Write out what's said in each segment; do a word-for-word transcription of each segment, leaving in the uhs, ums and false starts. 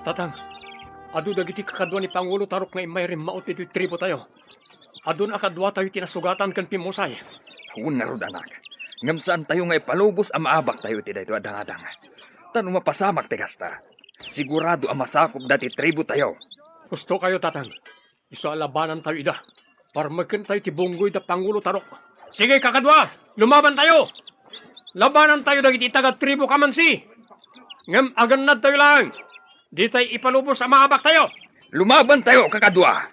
Tatang, adu dagiti kakadua ni Pangulo Tarok nga immay rimmaot iti tribotayo. Adun a kaduatayo ti nasugatan ken pimmusay. Wen ngarud, anak, ngem saantayo nga ipalubos a maabaktayo iti daytoy a dangadang. Ta no mapasamak ti kasta, sigurado a masakopda ti tribotayo. Husto kayo, Tatang. Isu a labanantayo ida. Parmekentayo ti bunggoy da Pangulo Tarok. Sige, kakadua, lumabantayo! Labanantayo dagiti taga-tribo Kamansi. Ngem agannadtayo laeng. Ditay ipalubos a maabaktayo. Lumabantayo, kakadua.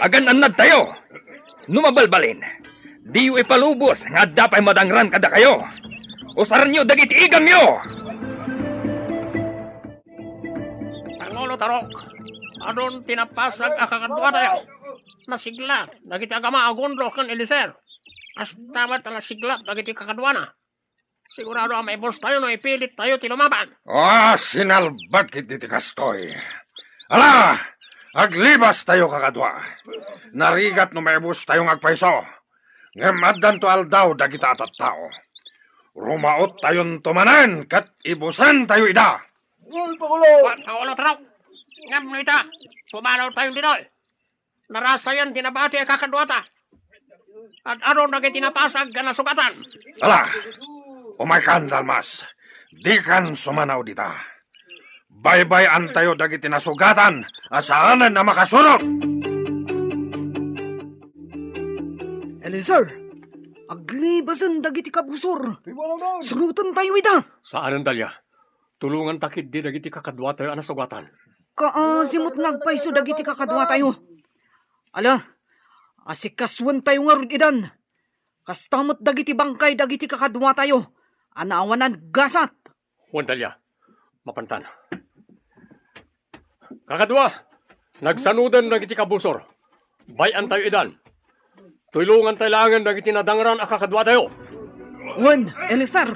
Agan-annadtayo. No mabalbalin, diyo ipalubos nga adda pay madangran kadakayo. Usarenyo dagiti igamyo. Pangulo Tarok, adun ti napasag a kakaduatayo. Nasiglat dagiti agama a Gondo ken Eliser. Kasta met a nasiglat dagiti kakaduana. Sigurado a maibustayo no ipilittayo ti lumaban. Ah, sinalbag iti ti kastoy. Ala, aglibastayo, kakadua. Narigat no maibustayo nga agpayso. Ngem addanto aldaw dagita a tattao. Rumaottayonto manen ket ibusentayo ida. Gol, Pangulo! Wa-, Pangulo Tarok. Ngem no ita, pumanawtayon ditoy. Narasayan ti nabati a kakaduata. Ad-adu dagiti napasag a nasugatan. Ala, umaykan, Dalmas. Dikan sumanaw dita. Baybay-antayo dagiti nasugatan a saanen a makasurot. Eliezer, aglibasen dagiti kabusor. Surotentayo ida. Saanen, Dalia. Tulonganta ketdi dagiti kakaduatayo a nasugatan. Kaasi met nga agpayso dagiti kakaduatayo. Ala, asikasuentayo ngarud idan. Kasta met dagiti bangkay dagiti kakaduatayo a naawanan gasat. Wen, Dalia, mapantan. Kakadua, nagsanoden dagiti kabusor. Bay-antayo idan. Tulongantayo laengen dagiti nadangran a kakaduatayo. Wen, Eliezer.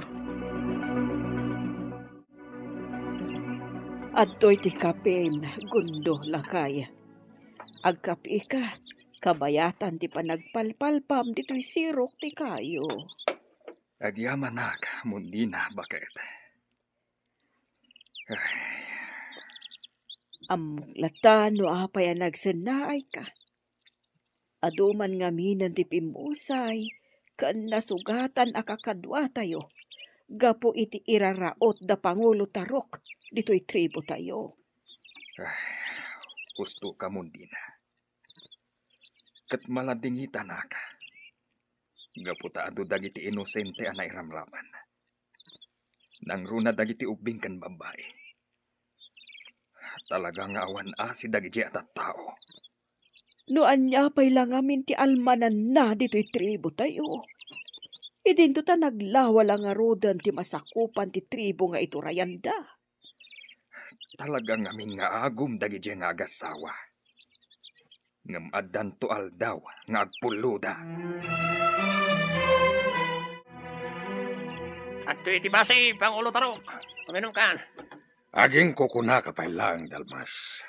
Adtoy ti kapim, Gondo, lakay. Agkapika, kabayatan ti panagpalpalpam ditoy sirok ti kayo. Agyamanak, Mundina, baket. Ay. Ammok latta no apay a nagsennaayka. Adu man ngaminen ti pimmusay ken nasugatan a kakaduatayo gapu iti iraraot da Pangulo Tarok ditoy tribotayo. Ay, husto ka, Mundina. Ket maladingitanak. Gapu ta adu dagiti inosente a nairamraman. Nangruna dagiti ubbing ken babbai. Talaga nga awan asi dagidiay a tattao. No ania pay la ngamin ti almananna ditoy tribotayo, idinto ta naglawa la ngaruden ti masakupan ti tribo nga iturayanda. Talaga ngamin nga agum dagidiay nga agassawa. Ngem addanto aldaw nga agpulloda. Adtoy iti basi, Pangulo Tarok. Uminumkan. Agingkukunaka pay laeng, Dalmas.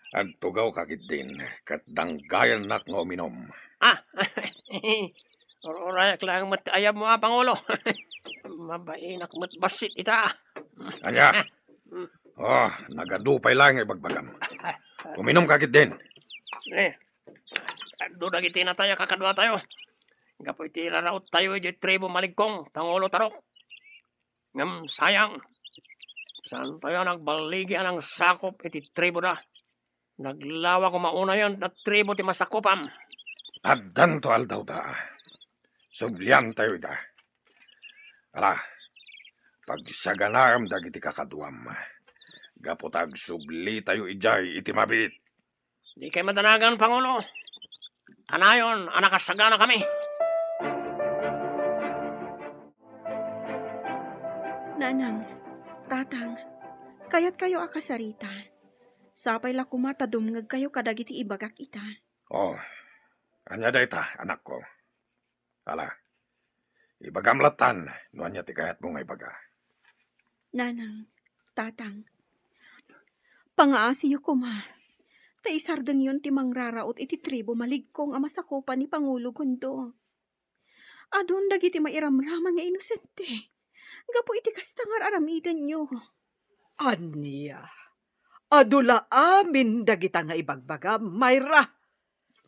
Agtugawka ketdin, ket danggayannak nga uminum. Ah! Ur-urayak laeng met ti ayabmo a, Pangulo. Mabainak met bassit ita. Ania? Mm. Oh, nagadu pay laeng nga ibagbagam. Uminumka ketdin. Eh, adu dagiti natay a kakaduatayo. Gapu iti raraottayo idiay tribo Maligkong, Pangulo Tarok. Ngem sayang, saantayo a nagballigi a nangsakop iti triboda. Naglawa koma unayen ta tribo ti masakupam. Addanto aldawda. Subliantayo ida. Ala, pagsaganaem dagiti kakaduam, gapu ta agsublitayo idiay iti mabiit. Dikay madanagan, Pangulo. Kanayon a nakasaganakami. Nanang, Tatang, kayatkayo a kasarita. Sapay la koma ta dumngegkayo kadagiti ibagak ita. Oh, ania dayta, anakko? Ala, ibagam lattan no ania ti kayatmo nga ibaga. Nanang, Tatang, pangaasiyo koma, ta isardengyon ti mangraraot iti tribo Maligkong a masakupan ni Pangulo Gondo. Adun dagiti mairamraman nga inosente gapu iti kasta nga ar-aramidenyo. Ania? Adu la amin dagita nga ibagbagam, Myra.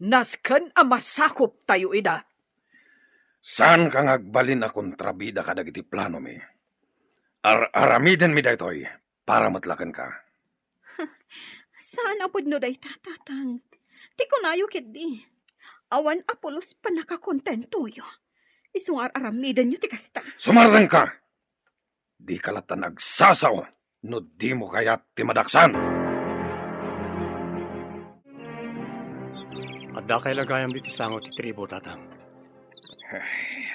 Nasken a masakoptayo ida. Saanka nga agbalin a kontrabida kadagiti planomi. Ar-aramidenmi daytoy para met la kenka. Saan a pudno dayta, Tatang. Ti kunayo ketdi, awan a pulos pannakakontentoyo. Isu nga ar-aramidenyo ti kasta. Sumardengka! Dika lattan agsasao no dimo kayat ti madaksan. Addakay la gayam ditoy sango ti tribu, Tatang. Ay,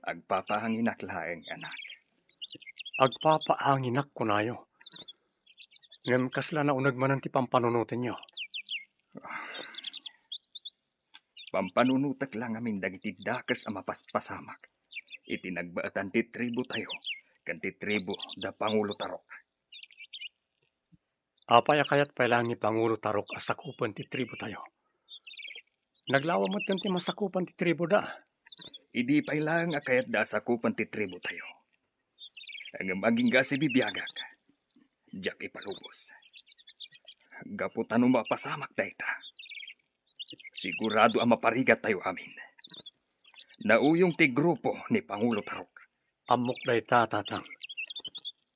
agpapaanginak laeng, anak. Agpapaanginak, kunayo. Ngem kasla nauneg manen ti pampanunotenyo. Pampanunotek la ngamin dagiti dakes a mapaspasamak iti nagbaetan ti tribu tayo ken ti tribu da Pangulo Tarok. Apay a kayat pay laeng ni Pangulo Tarok a sakupen ti tribu tayo? Naglawa met ti masakupan ti tribu da. Idi pay laeng a kayatda a sakupan ti tribu tayo, ngem agingga sibibiagak, diak ipalubos. Gapu ta no mapasamak dayta, sigurado a maparigat tayo amin. Nauyong ti grupo ni Pangulo Tarok. Ammok dayta, Tatang.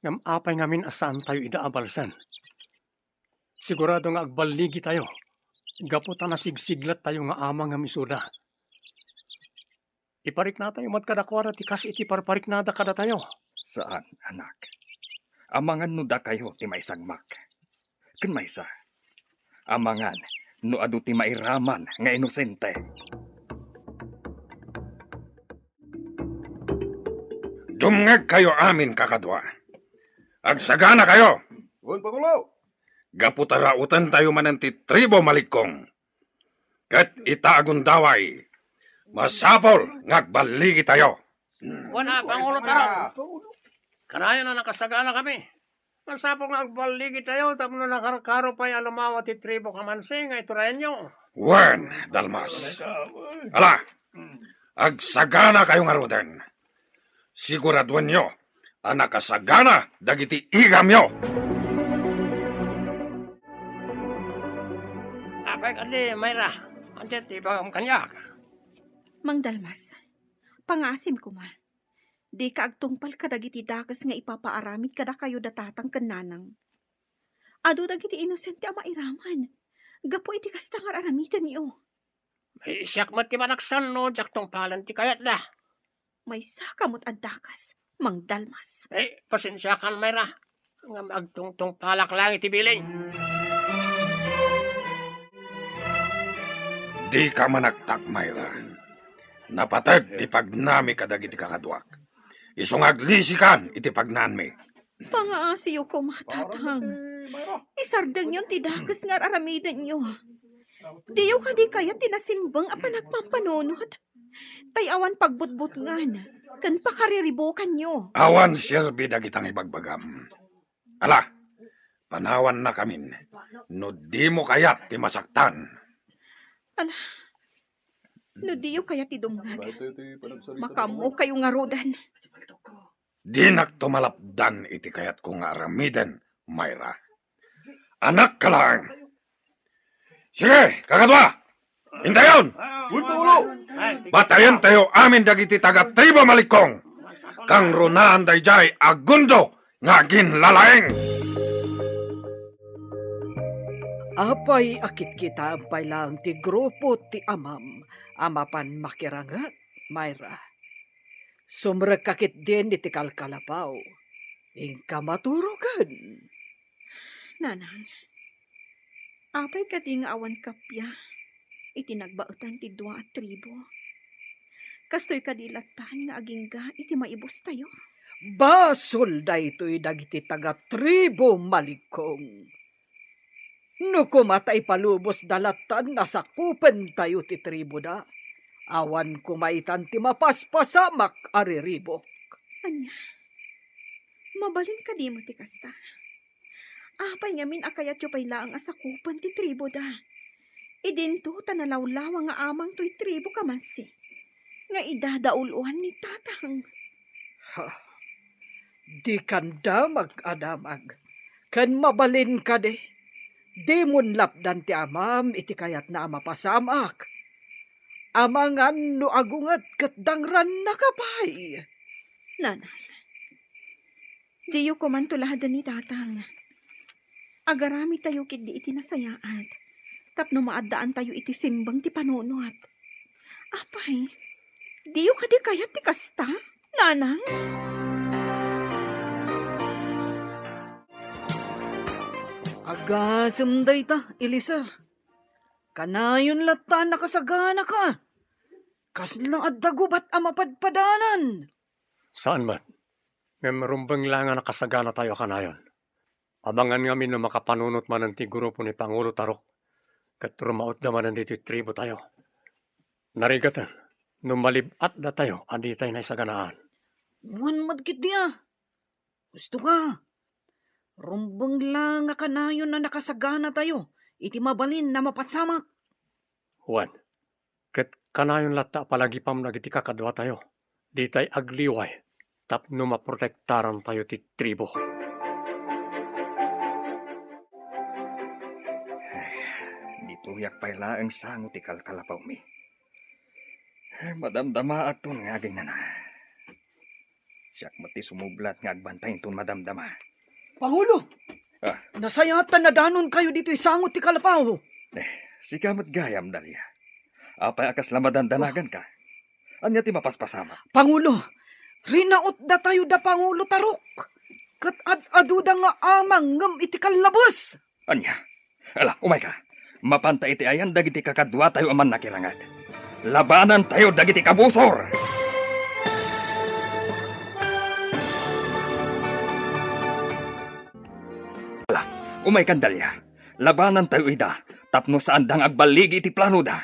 Ngem apay ngamin a saan tayo ida a balsen? Sigurado nga agballigi tayo, gapu ta nasigsiglat tayo nga amang ngem isuda. Iparikna tayo met kadakuada ti kas iti parpariknada kadatayo. Saan, anak. Amangan no dakayo ti maisagmak. Ken maysa, amangan no adu ti mairaman nga inosente. Dumngegkayo amin, kakadua. Agsaganakayo. Wen, Pangulo. Gapu ta rautentayo manen ti tribo Malikkong. Ket ita a gundaway, masapul nga agballigitayo. Wen a, Pangulo Tarok. Kanayon a nakasaganakami. Masapul nga agballigitayo tapno nakarkaro pay a lumawa ti tribo Kamansi nga iturayanyo. Wen, Dalmas. Ala, agsaganakayo ngaruden. Siguraduenyo a nakasagana dagiti igamyo. Apay kadi, Myra? Ania ti ibagam kaniak? Mang Dalmas, pangaasim koma. Dika agtungpal kadagiti dakes nga ipapaaramid kadakayo da tatang ken nanang. Adu dagiti inosente a mairaman gapu iti kasta nga ar-aramidenyo. Eh, siak met ti manaksan no diak tungpalen ti kayatda. Maysaka met a dakes, Mang Dalmas. Eh, pasensiakan, Myra. Ngem agtungtungpalak laeng iti bilin. Dika manaktak, Myra. Napateg ti pagnami kadagiti kakaduak. Isu nga aglisikan iti pagnaanmi. Pangaasiyo koma, Tatang. Isardengyon ti dakes nga ar-aramidenyo. Diyo kadi kayat ti nasimbeng a panagpampanunot? Tay awan pagbutbutngan ken pakariribukanyo. Awan serbi dagita nga ibagbagam. Ala, panawannakamin no dimo kayat ti masaktan. Ala, no diyo kayat ti dumngeg, makaammokayo ngaruden. Dinakto malapdan iti kayatko nga aramiden, Myra. Anakka laeng. Sige, kakadua! Intayon! Wen, Pangulo! Batayentayo amin dagiti taga-tribu Malikkong. Kangrunaan daydiay a gundo nga aginlalaing. Apay a kitkitaem pay laeng ti grupo ti amam a mapan makiranget, Myra? Sumrekka ketdin iti kalkalapaw. Inka maturoken. Nanang, apay kadi nga awan kappia iti nagbaetan ti dua a tribu? Kastoy kadi lattan nga agingga iti maibustayo? Basol daytoy dagiti taga-tribu Malikkong. No koma ta ipalubosda lattan a sakupentayo ti tribuda, awan koma itan ti mapaspasamak a riribuk. Ania? Mabalin kadi met ti kasta? Apay ngamin a kayatyo pay laeng a sakupen ti tribuda? Idinto ta nalawlawa nga amang toy tribu Kamansi nga idadauluan ni Tatang. Ha, dikan damag a damag. Ken mabalin kadi, dimon lapdan ti amam iti kayatna a mapasamak. Amangan no agunget ket dangrannaka pay. Nanang, diyo koman tuladen ni Tatang. Agaramidtayo ketdi iti nasayaat tapno maaddaantayo iti simbang ti panunot. Apay, diyo kadi kayat ti kasta, Nanang? Agasem dayta, Eliezer. Kanayon latta a nakasaganaka. Kasla adda gubat a mapadpadanan. Saan met. Ngem rumbeng la nga nakasaganatayo a kanayon. Amangan ngamin no makapanunot manen ti grupo ni Pangulo Tarok, ket rumautda manen ditoy tribotayo. Narigaten no malib-atdatayo a ditay naisaganaan. Wen met ketdi a. Husto ka. Rumbeng la nga kanayon a nakasaganatayo iti mabalin a mapasamak. Wen, ket kanayon latta a palagipam dagiti kakaduatayo, ditay agliway tapno maprotektarantayo ti tribo. Ditoyak pay laeng sango ti kalkalapawmi. Madamdamaakton nga agaynana. Siak met ti sumublat nga agbantay inton madamdama. Pangulo! Ah. Nasayaat ta nadanonkayo ditoy sango ti kalapaw. Eh, sika met gayam, Dalia. Apay a kasla madandanaganka? Ania ti mapaspasamak? Pangulo, rinautdatayo da Pangulo Tarok. Ket ad-aduda nga amang ngem iti kallabes. Ania? Ala, umayka. Mapanta iti ayan dagiti kakaduatayo a mannakiranget. Labanantayo dagiti kabusor! Ala, umaykan, Dalia. Labanantayo ida tapno saanda nga agballigi iti planoda.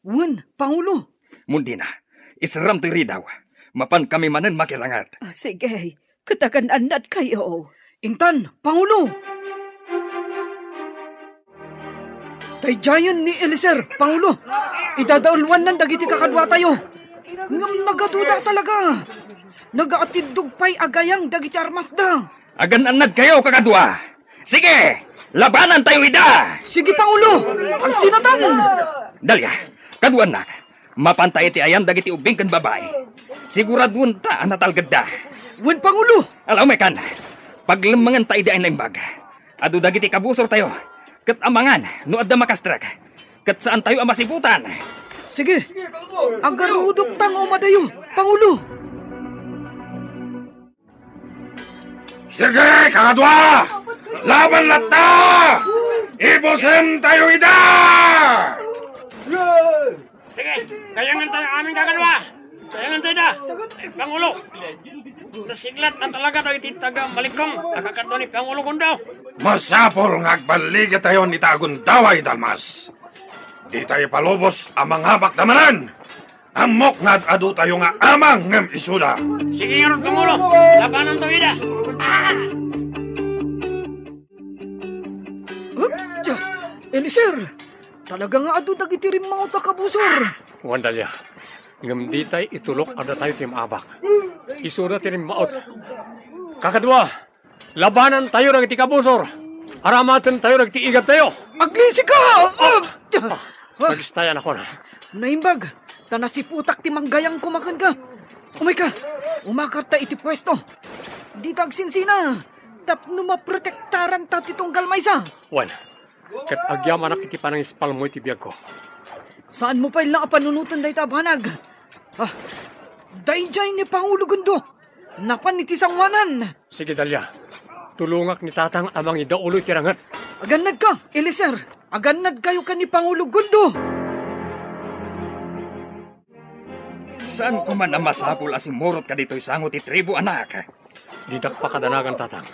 Wen, Pangulo. Mundina, isramtoy ridaw. Mapankami manen makiranget. Ah, sige. Ket agan-annadkayo. Intan, Pangulo! Daydiayen ni Eliezer, Pangulo. Idadauluannan dagiti kakaduatayo. Ngem nagaduda talaga. Nagaatiddog pay a gayang dagiti armasda. Agan-annadkayo, kakadua. Sige, labanantayo ida. Sige, Pangulo. Agsinatan. Dalia, kaduannak. Mapanta iti ayan dagiti ubbing ken babai. Siguraduenta a natalgedda. Wen, Pangulo! Ala, umaykan. Paglemmengenta idi ay naimbag. Adu dagiti kabusortayo. Ket amangan no adda makastrek. Ket saantayo a masiputan. Sige. Agarudokta nga umadayo, Pangulo. Sige, kakadua! Laban latta! Ibusentayo ida! Sige, gayangantayo amin, kakadua! Gayangantayo ida! Pangulo! Nasiglat na talaga daw iti taga Malikong a kakadua ni Pangulo Gundo. Masapul nga agballigitayon ita a gundaway, Dalmas. Ditayo palubos a mangabak da manen. Ammok nga ad-adutayo nga amang ngem isuda. Sige ngarud, Pangulo. Labanantayo ida. Hup! Eliezer, talaga nga adu dagiti rimmaut a kabusor. Wen, Dalia, ngem ditay itulok a datayo ti maabak. Isuda ti rimmaut. Kakadua, labanantayo dagiti kabusor. Aramatentayo dagiti igabtayo. Aglisika! Ah! Ah! Nagistayannakon. Naimbag, ta nasiputak ti manggayang kumakenka. Umayka, umakarta iti puesto. Dita agsinsina, tapno maprotektaranta ti tunggal maysa. Wen, ket agyamanak iti panangispalmo iti biagko. Saanmo pay la a panunoten dayta a banag. Ah, daydiay ni Pangulo Gundo. Napan iti sangoanan. Sige, Dalia. Tulongak ni Tatang a mangidaulo iti ranget. Agannadka, Eliezer. Agannadkayo ken ni Pangulo Gundo. Saan koma a masapul a simmurotka ditoy sango ti tribu, anak? Ditak pakadanagan, Tatang.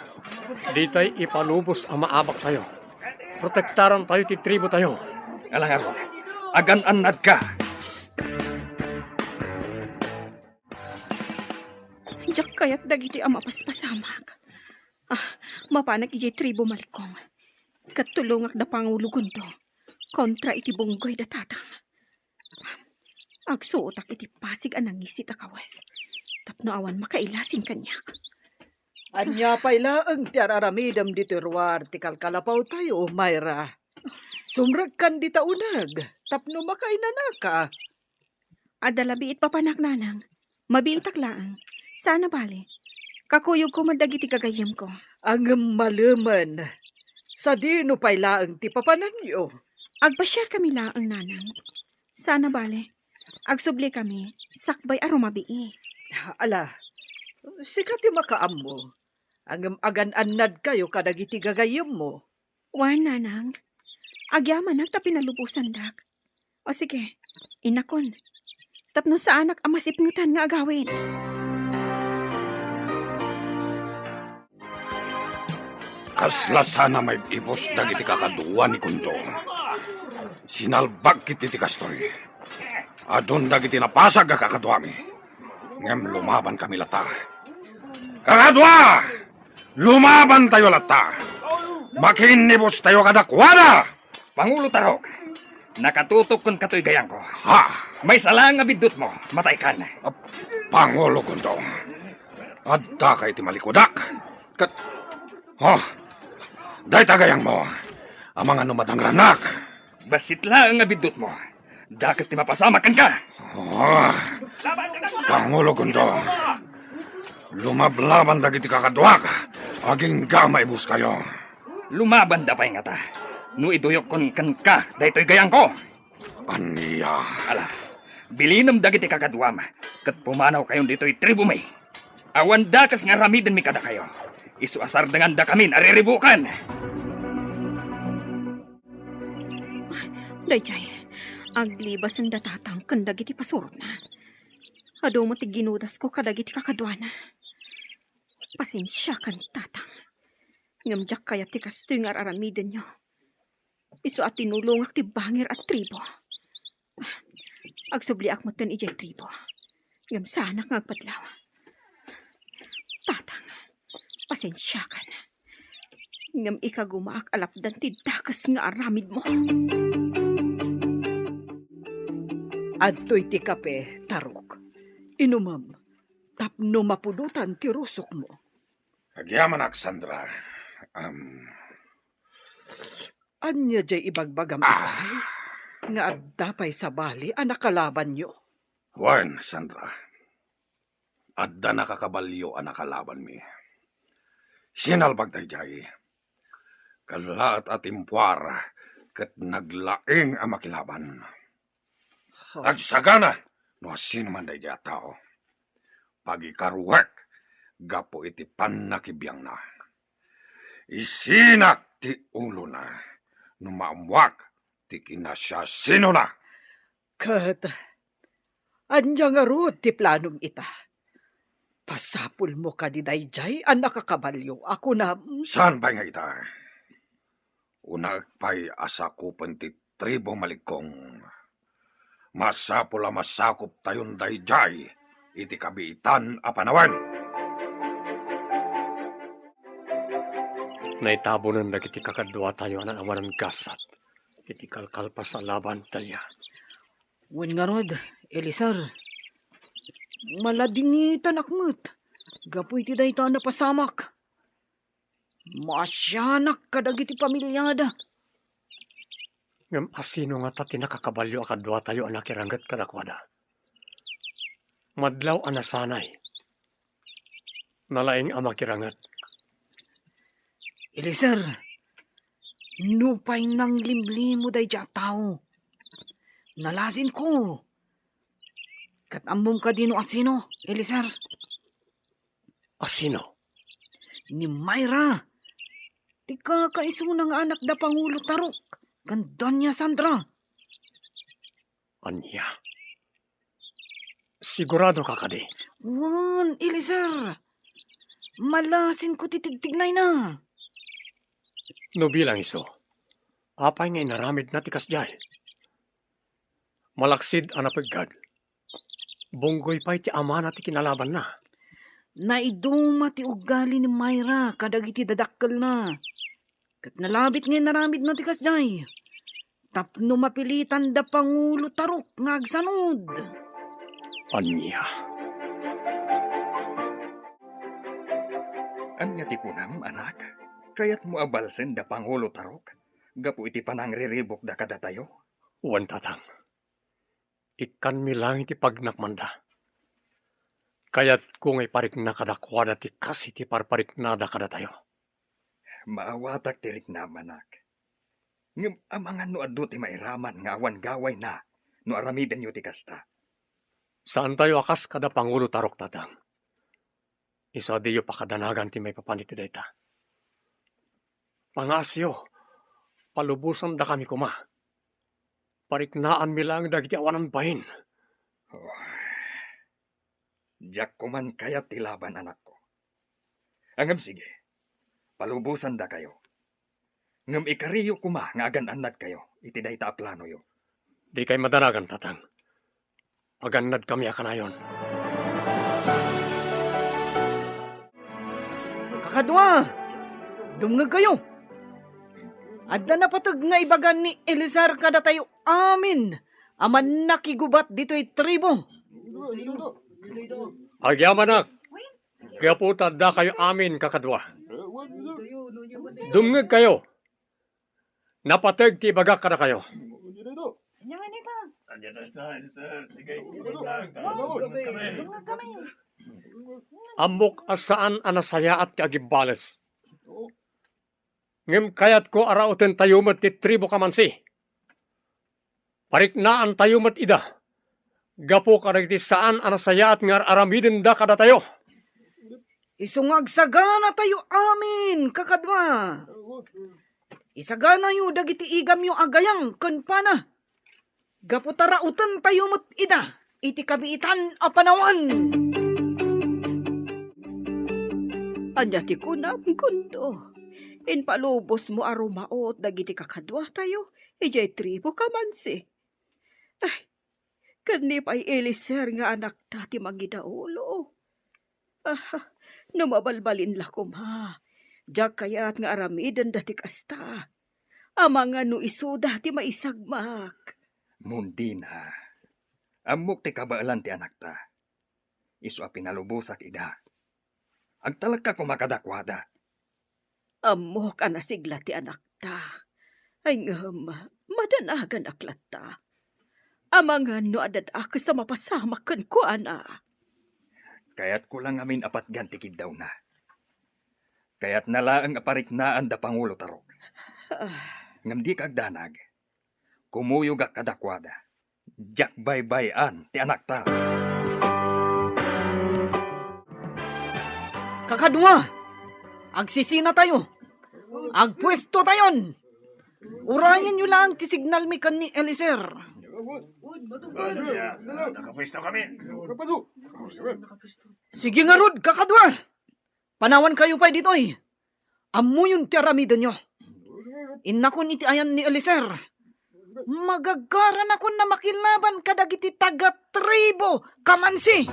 Ditay ipalubos a maabaktayo. Protektarantayo ti tribotayo. Ala ngarud, agan-annadka. Diak kayat dagiti a mapaspasamak. Ah, mapanak idiay tribu Malikong. Ket tulongak da Pangulo Gundo kontra iti bunggoy da Tatang. Agsuotak iti pasig a nangisit a kawes tapno awan makailasin kaniak. Ania pay laeng ti ar-aramidem ditoy ruar ti kalkalapawtayo, Myra? Sumrekkan dita uneg tapno makainanaka. Adda la biit papanak, nanang. Mabiitak laeng. Saan a bale. Kakuyogko met dagiti gagayyemko. Ngem malemen, sadino pay laeng ti papananyo? Agpasiarkami laeng, nanang. Saan a bale. Agsublikami, sakbay a rumabii. Ala, sika ti makaammo. Ngem agan-annadkayo kadagiti gagayyemmo. Wen, nanang. Agyamanak ta pinalubosandak. O sige, innakon. Tapno saanak a masipngetan nga agawid. Kasla sana maib-ibus dagiti kakadua ni Kundo. Sinalbag ketdi ti kastoy. Adun dagiti napasag a kakaduami. Ngem lumabankami latta. Kakadua! Lumabantayo latta! Makiinnibustayo kadakuada! Pangulo Tarok, nakatutok kenka toy gayangko. Ha? Maysa laeng a biddutmo, mataykan. Ah, Pangulo Kundo, addaka iti malikudak. Ket, oh, dayta gayangmo. Amangan no madangrannak. Bassit laeng a biddutmo. Dakes ti mapasamak kenka. Ah, Pangulo Kundo, lumablaban dagiti kakaduak, agingga maibuskayo. Lumabanda pay ngata, no iduyokon kenka daytoy gayangko. Ania? Ala, bilinem dagiti kakaduam, ket pumanawkayon ditoy tribumi. Awan dakes nga aramidenmi kadakayo. Isu a sardengandakamin a riribukan. Daydiay, aglibasenda tatang ken dagiti pasurotna. Adu met ti ginudasko kadagiti kakaduana. Pasensiakan, tatang. Ngem diak kayat ti kastoy nga ar-aramidenyo. Isu a tinulongak ti bangir a tribo. Agsubliak metten idiay tribo. Ngem saanak nga agpadlaw. Tatang, pasensiakan. Ngem ikagumaak a lapdan ti dakes nga aramidmo. Adtoy ti kape, Tarok. Inumem, tapno mapudotan ti rusokmo. Agyamanak, Sandra. Am. Ania diay ibagbagam, ah, itay? Nga adda pay sabali a nakalabanyo? Wen, Sandra. Adda nakakabalio a nakalabanmi. Sinalbag daydiay. Kallaat a timpuar ket naglaing a makilaban. Agsagana no asinoman daydiay a tao. Pagikaruek gapu iti pannakibiangna. Isinak ti ulona no maammuak ti kinasiasinona. Ket ania ngarud ti planom ita? Pasapulmo kadi daydiay a nakakabalio a kunam? Saan pay nga ita? Unaek pay a sakupen ti tribu Malikkong. Masapul a masakuptayon daydiay iti kabiitan a panawen. Naitabonen dagiti kakaduatayo a naawanan gasat iti kalkalpas a laban, Talia. Wen ngarud, Eliezer, maladingitanak met gapu iti dayta a napasamak. Maasianak kadagiti familiada. Ngem asino ngata ti nakakabalio a kaduatayo a nakiranget kadakuada? Madlaw a nasanay, nalaing a makiranget. Eliezer, nupay nanglimlimo daydiay a tao, nalasinko. Ket ammom kadi no asino, Eliezer? Asino? Ni Myra, ti kakaisuna nga anak da Pangulo Tarok ken Doña Sandra. Ania? Sigurado ka kadi? Wen, Eliezer. Malasinko ti tigtignayna. No bilang isu, apay nga inaramidna ti kasdiay? Malaksid a napeggad, bunggoy pay ti amana ti kinalabanna. Naiduma ti ugali ni Myra kadagiti dadakkelna. Ket nalabit nga inaramidna ti kasdiay tapno mapilitan da Pangulo Tarok nga agsanud. Ania? Ania ti kunam, anak? Kayatmo a balsen da Pangulo Tarok gapu iti panangriribukda kadatayo? Wen, tatang. Ikkanmi laeng ti pagnak manda. Kayatko nga iparikna kadakuada ti kas iti parpariknada kadatayo. Maawatak ti riknam, anak. Ngem amangan no adu ti mairaman nga awan gawayna no aramidenyo ti kasta. Saantayo a kas kada Pangulo Tarok, tatang. Isu a diyo pakadanagan ti maipapan iti dayta. Pangaasiyo, palubosandakami koma. Pariknaanmi laeng dagiti awanan bain. Oh. Diak koman kayat ti laban, anakko. Ngem sige, palubosandakayo. Ngem ikariyo koma nga agan-annadkayo iti dayta a planoyo. Dikay madanagan, tatang. Agannadkami a kanayon. Kakadua, dumngegkayo. Adda napateg nga ibaga ni Eliezer kadatayo amin a mannakigubat ditoy tribu. Agyamanak, gapu ta addakayo amin, kakadua. Dumngegkayo. Napateg ti ibagak kadakayo. Ania nga nita? Wow, gabi. Dumngeg kami. Ammok a saan a nasayaat ti agibbales. Ngem kayatko a rautentayo met ti tribu Kamansi. Pariknaantayo met ida gapu kadagiti saan a nasayaat nga ar-aramidenda kadatayo. Isu nga agsaganatayo amin, kakadua. Isaganayo dagiti igamyo a gayam ken pana. Gapu ta rautentayo met ida iti kabiitan a panawen. Ania ti kunam, Gundo? Impalubosmo a rumaut dagiti kakaduatayo idiay tribu Kamansi. Ay, ken ni pay Eliezer nga anakta ti mangidaulo. Ah, no mabalbalin la koma, diak kayat nga aramidenda ti kasta. Amangan no isuda ti maisagmak. Mundina, ammok ti kabaelan ti anakta. Isu a pinalubosak ida. Agtalekka koma kadakuada. Ammok a nasigla ti anakta. Ay ngem, madanaganak latta. Amangan no adda dakes a mapasamak kenkuana. Kayatko la ngamin a patgan ti kiddawna. Kayatna laeng a pariknaan da Pangulo Tarok. Ah. Ngem dika agdanag. Kumuyogak kadakuada. Diak baybay-an ti anakta. Kakadua, agsisinatayo. Agpuestotayon. Urayenyo laeng ti signalmi ken ni Eliezer. Nakapuesto kami. Sige ngarud, kakadua. Panawankayo pay ditoy. Ammoyon ti aramidenyo. Innakon iti ayan ni Eliezer. Magagaranakon a makilaban kadagiti taga-tribu Kamansi.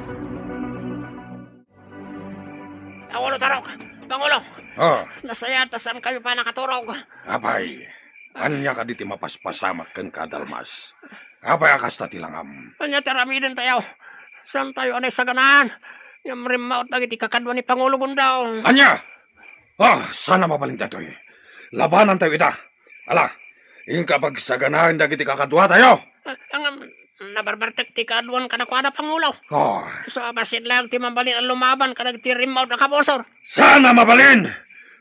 Pangulo Tarok! Pangulo! Ah. Nasayaat ta saankayo pay a nakaturog. Apay, ania kadi ti mapaspasamak kenka, Dalmas? Apay a kasta ti langam? Ania ti aramidentayo? Saantayo a naisaganaan. Ngem rimmaut dagiti kakadua ni Pangulo Gundo. Ania? Ah, saan a mabalin daytoy. Labanantayo ida. Ala, inka pagsaganaen dagiti kakaduatayo. Ah, ngem, nabarbartek ti kaaduan kadakuada, Pangulo. Oh. Isu a bassit laeng ti mabalin a lumaban kadagiti rimmaut a kabusor. Saan a mabalin?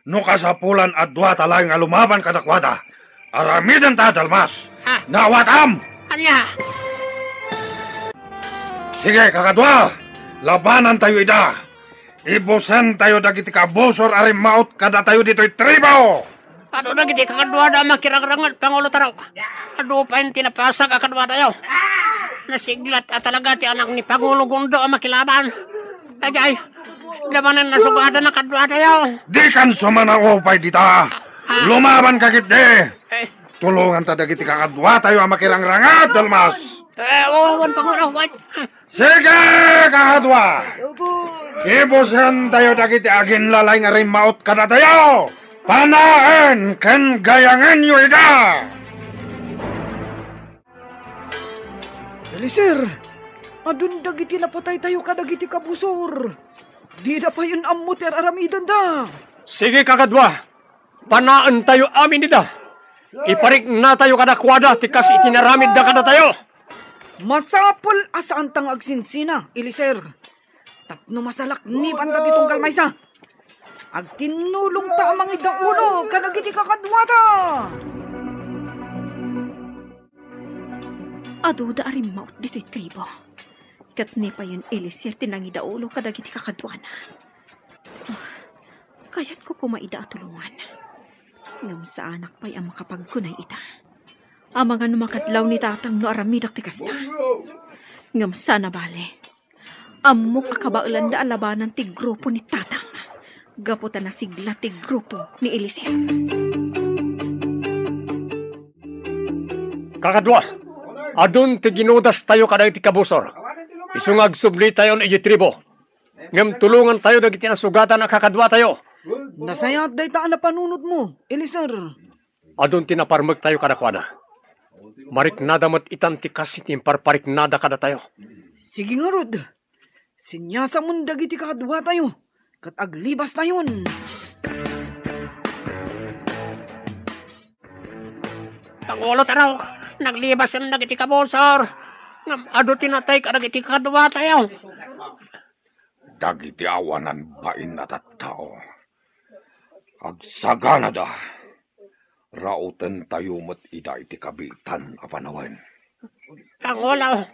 No kasapulan a duata laeng a lumaban kadakuada, aramidenta, Dalmas. Ah. Naawatam? Ania? Sige, kakadua, labanantayo ida. Ibusentayo dagiti kabusor a rimmaut kadatayo ditoy tribu! Adu dagiti kakaduada a makirangranget, Pangulo Tarok. Adu pay ti napasag a kaduatayo. Nasiglat a talaga ti anak ni Pangulo Gundo a makilaban. Ajay, labanan a sugadan a kaduatayo. Dikan sumanaw pay dita. Ah. Lumabanka ketdi. Eh. Tulonganta dagiti kakaduatayo a makirangranget, Dalmas. Eh, oo, wen, Pangulo, wen. Sige, kakadua! Ibusentayo dagiti aginlalay nga rimmaut kadatayo! Panaen ken gayangenyo ida! Eliezer, adun dagiti napataytayo kadagiti kabusor. Dida payen ammo ti ar-aramidenda. Sige, kakadua. Panaentayo amin dida. Ipariknatayo kadakuada ti kas iti naramidda kadatayo. Masapul a saanta nga agsinsina, Eliezer. Tapno masalaknibanta ti tunggal maysa, agtinnulongta a mangidaulo kadagiti kakaduata. Aduda a rimmaut ditoy tribo. Ket ni payen Eliezer ti nangidaulo kadagiti kakaduana. Ah, kayatko koma ida a tulongan. Ngem saanak pay a makapagkunay ita. Amangan no makadlaw ni tatang no aramidek ti kasta. Ngem saan a bale. Ammok a kabaelanda a labanan ti grupo ni tatang. Gapu ta nasigla ti grupo ni Eliezer. Kakadua, adun ti ginudastayo kadagiti kabusor. Isu nga agsublitayon iti tribo. Ngem tulongantayo dagiti nasugatan a kakaduatayo. Nasayaat dayta a napanunotmo, Eliezer. Adun ti naparmektayo kadakuada. Mariknada met itan ti kas iti imparpariknada kadatayo. Sige ngarud, siniasamon dagiti kakaduatayo, ket aglebastayon. Pangulo Tarok, naglebasen dagiti kabusor. Ngem adu ti natay kadagiti kakaduatayo. Dagiti awanan bain a tattao, agsaganada, rautentayo met ida iti kabiitan a panawen. Pangulo.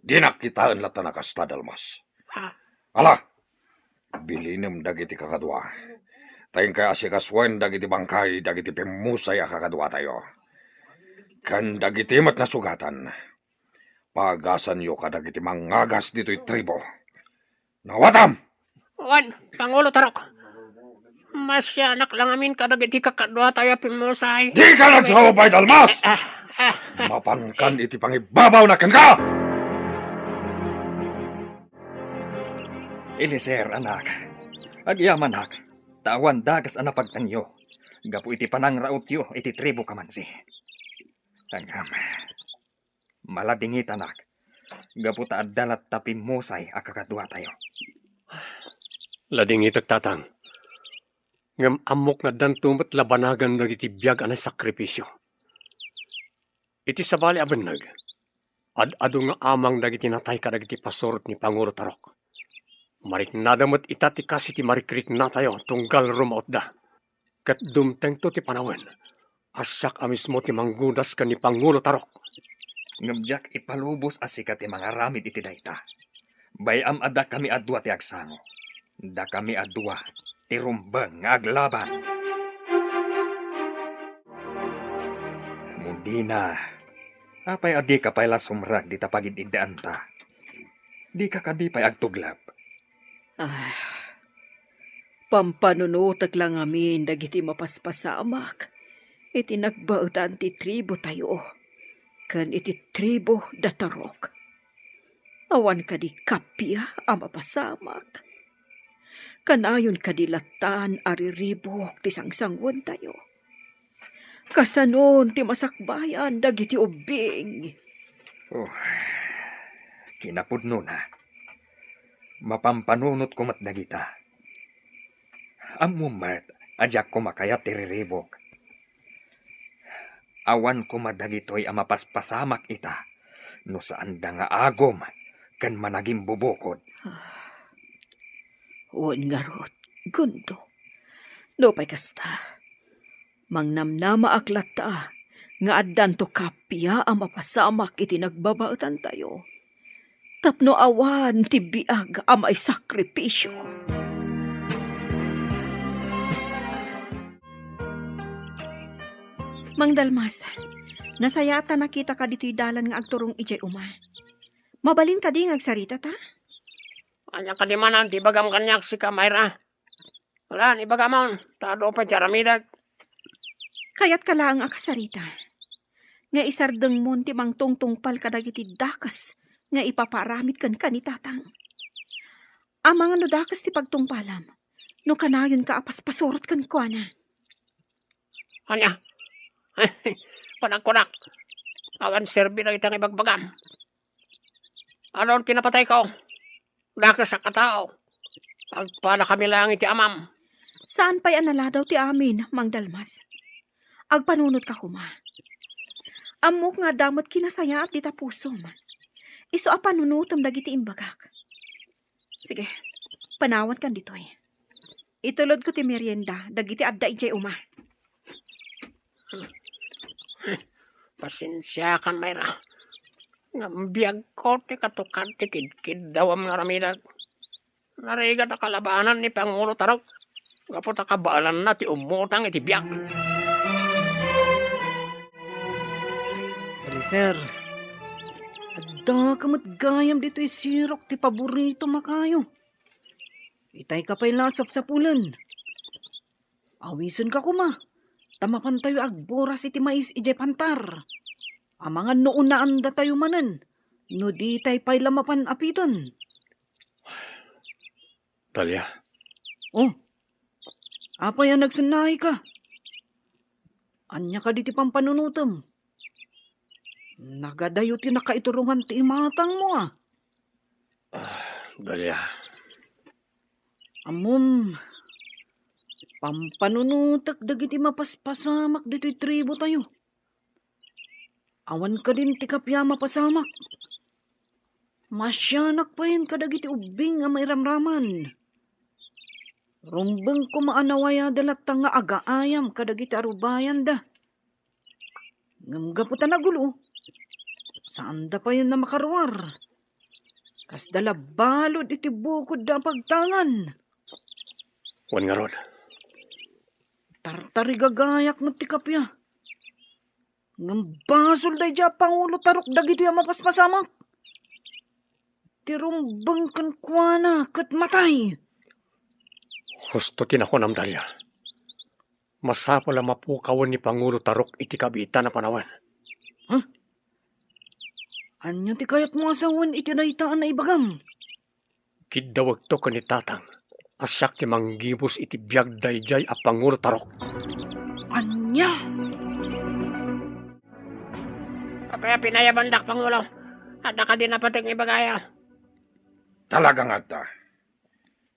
Dinak kitaen latta a kasta, Dalmas. Ah. Ala, bilinem dagiti kakadua. Ta inkay asikasuen dagiti bangkay dagiti pimmusay a kakaduatayo. Ken dagiti met nasugatan. Pagasanyo kadagiti mangagas ditoy tribo. Nawatam! Wen, Pangulo Tarok. Masianak lang amin kadagiti kakaduatayo a pimmusay. Dika nagsao pay, Dalmas! Ah, ah, ah. Mapankan iti pangibabawna kenka! Eliezer, anak, agyamanak, ta awan dakes a napagtanyo gapu iti panangrautyo iti tribo kamansi. Ngem, maladingitanak, gapu ta adda latta pimmusay a kakaduatayo. Ladingitek, Tatang. Ngem ammok nga addanto met labanagan dagiti biag a naisakripisio. Iti sabali a benneg, ad-adu nga amang dagiti natay kadagiti pasurot ni Pangulo Tarok. Mariknada met ita ti kas iti marikriknatayo tunggal rumautda. Ket dumtengto ti panawen a siak a mismo ti manggudas ken ni Pangulo Tarok. Ngem diak ipalubos a sika ti mangaramid iti dayta. Bay-am a dakami a dua ti agsango. Dakami a dua ti rumbeng nga aglaban. Mundina, apay a dika pay la sumrek dita pagid-iddaanta? Dika kadi pay agtuglep? Ah, pampanunotek la ngamin dagiti mapaspasamak iti nagbaetan ti tribotayo ken iti tribo da Tarok. Awan kadi kappia a mapasamak? Kanayon kadi lattan a riribuk ti sangsanguentayo? Kasanon ti masakbayan dagiti ubbing? Oh, kinapudnona, mapampanunotko met dagita. Ammom met a diak koma kayat ti riribuk. Awan koma dagitoy a mapaspasamak ita no saanda nga agum ken managimbubukod. Ah, wen ngarud, Gundo. Nupay kasta, mangnamnamaak latta nga addanto kappia a mapasamak iti nagbabaetantayo tapno awan ti biag a maisakripisio. Mang Dalmas, nasayaat ta nakitaka ditoy dalan nga agturong idiay uma. Mabalin kadi nga agsaritata? Ania kadi manen ti ibagam kaniak, sika, Myra? Ala, ibagamon, ta adu pay ti aramidek. Kayatka laeng a kasarita nga isardengmon ti mangtungtungpal kadagiti dakes nga ipapaaramid kenka ni Tatang. Amangan no dakes ti pagtungpalam, no kanayonka a paspasurot kenkuana. Ania? Panagkunak, awan serbi dagiti nga ibagbagam. Adun ti napatayko. Dakes a katao. Agpadakami laeng iti amam. Saan pay a naladaw ti amin, Mang Dalmas. Agpanunotka koma. Ammok nga adda met kinasayaat dita pusom. Isu a panunotem dagiti imbagak. Sige, panawankan ditoy. Itulodko ti merienda dagiti adda idiay uma. Pasensiakan, Mayra. Ngem biagko ti katukad ti kidkiddawam nga aramidak. Narigat a kalabanan ni Pangulo Tarok gapu ta kabaelanna ti ummutang iti biag. Adi, sir, addaka met gayam ditoy sirok ti paboritom a kayo. Itayka pay la a sapsapulen. Awisenka koma, ta mapantayo agburas iti mais idiay pantar. Amangan no unaandatayo manen, no ditay pay la mapan apiten. Dalia. Oh, apay a nagsennaayka? Ania kadi ti pampanunotem? Nagadayo ti nakaiturongan ti imatangmo, a. Ah, Dalia. Ammom, pampanunotek dagiti mapaspasamak ditoy tribu tayo. Awan kadin ti kappia a mapasamak. Maasianak payen kadagiti ubbing a mairamraman. Rumbeng koma a nawayada latta nga agaayam kadagiti arubayanda. Ngem gapu ta nagulo, saanda payen a makaruar. Kasda la balud iti bukodda a pagtangan. Wen ngarud, tartarigagayak met ti kappia. Ngem basol daydiay a Pangulo Tarok dagitoy a mapaspasamak. Ti rumbeng kenkuana ket matay. Husto ti nakunam, Dalia. Masapul a mapukawen ni Pangulo Tarok iti kabiitan a panawen. Ha? Ania ti kayatmo a sawen iti dayta a naibagam? Kiddawekto ken ni Tatang a siak ti manggibus iti biag daydiay a Pangulo Tarok. Ania? Apay a pinayabandak, Pangulo? Adda kadi napateg nga ibagaya? Talaga nga adda.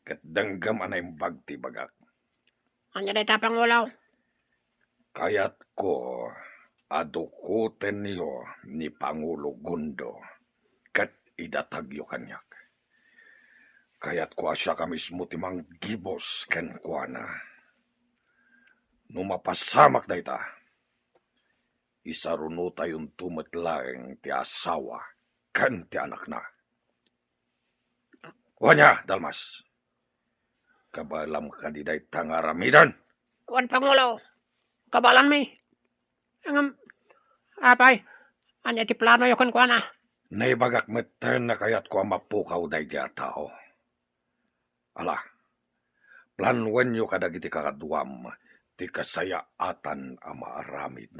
Ket denggem a naimbag ti ibagak. Ania dayta, Pangulo? Kayatko a dukotenyo ni Pangulo Gundo ket idatagyo kaniak. Kayatko a siak a mismo ti manggibus kenkuana. No mapasamak dayta, isarunotayonto met laeng ti asawa ken ti anakna. Wen aya, Dalmas? Kabaelam kadi dayta nga aramiden? Wen, Pangulo, kabaelanmi. Ngem, apay, ania ti planoyo kenkuana? Naibagak metten a kayatko a mapukaw daydiay a tao. Ala, planuenyo kadagiti kakaduam ti kasayaatan a maaramid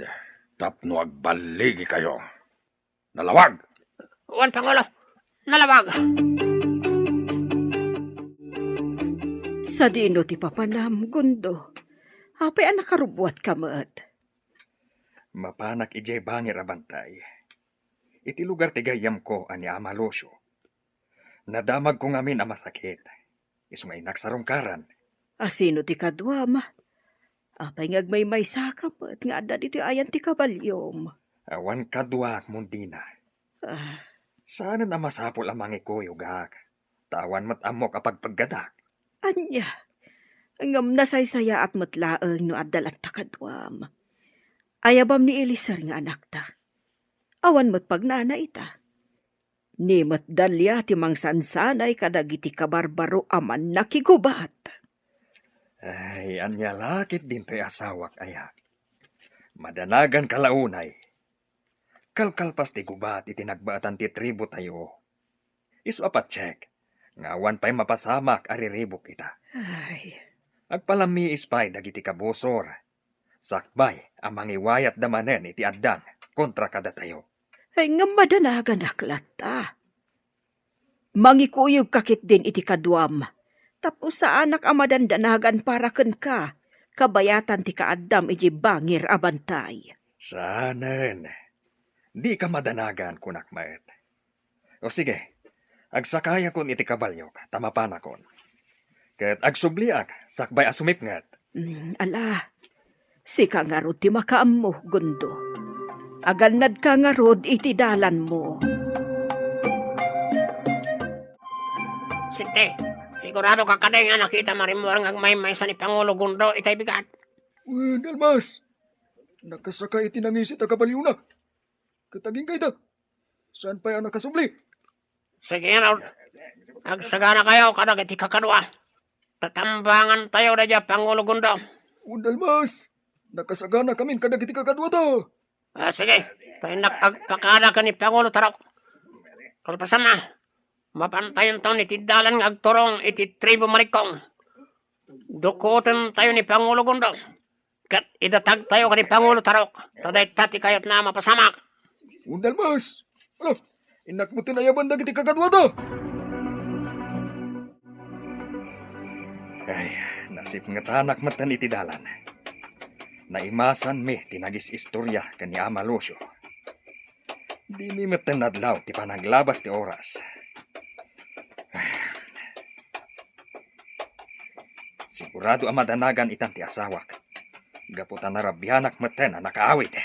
tapno agballigikayo. Nalawag! Wen, Pangulo, nalawag! Sadino ti papanam, Gundo? Apay a nakarubbuatka met? Mapanak idiay bangir a bantay. Iti lugar ti gayyemko a ni Ama Lucio. Nadamagko ngamin a masakit. Isu nga inaksarungkaran. Asino ti kaduam? Apay nga agmaymaysaka met nga adda ditoy ayan ti kabaliom? Awan kaduak, Mundina. Ah. Saanen a masapul a mangikuyogak, ta awan met ammok a pagpeggadak. Ania? Ngem nasaysayaat met laeng no adda latta kaduam. Ayabam ni Eliezer nga anakta. Awan met pagnana ita. Ni met Dalia ti mangsansanay kadagiti kabarbaro a mannakigubat. Ay, ania la ket dintoy asawak aya? Madanaganka la unay. Kalkalpas ti gubat iti nagbaetan ti tribu tayo. Isu a patiek nga awan pay mapasamak a riribuk ita. Ay. Agpalammiis pay dagiti kabusor. Sakbay a mangiwayatda manen iti addang kontra kadatayo. Ay, ngem madanaganak latta. Mangikuyogka ketdin iti kaduam, tapno saanak a madandanagan para kenka, kabayatan ti kaaddam idiay bangir a bantay. Saanen. Dika madanagan, kunak met. O sige, Agsakayakon iti kabaliok, ta mapanakon. Ket agsubliak, sakbay a sumipnget. Mm, ala, sika ngarud ti makaammo, Gundo. Agannadka ngarud iti dalanmo. Siti, sigurado ka kadi nga nakita marimmuar nga agmaymaysa ni Pangulo Gundo itay bigat? Wen, Almas, nakasaka iti nangisit a kabaliona. Ket agingga ida, saan pay a nakasubli. Sige, no. Agsaganakayo kadagiti kakadua. Tatambangantayo daydiay a Pangulo Gundo. Wen, Almas, nakasaganakamin kadagiti kakaduada. Ah, sige. Ta innak agpakada ken ni Pangulo Tarok. Kalpasanna, mapantayonton iti dalan nga agturong iti tribu Marikong. Dukotentayo ni Pangulo Gundo. Ket idatagtayo ken ni Pangulo Tarok. Ta dayta ti kayatna a mapasamak. Wen, Almas. Ala, innak metten ayaban dagiti kakaduada. Ay, nasipngetanak metten iti dalan. Naimasanmi ti nagis-istoria ken ni Ama Lucio. Dimi metten nadlaw ti panaglabas ti oras. Sigurado a madanagan itan ti asawak. Gapu ta narabianak metten a nakaawid.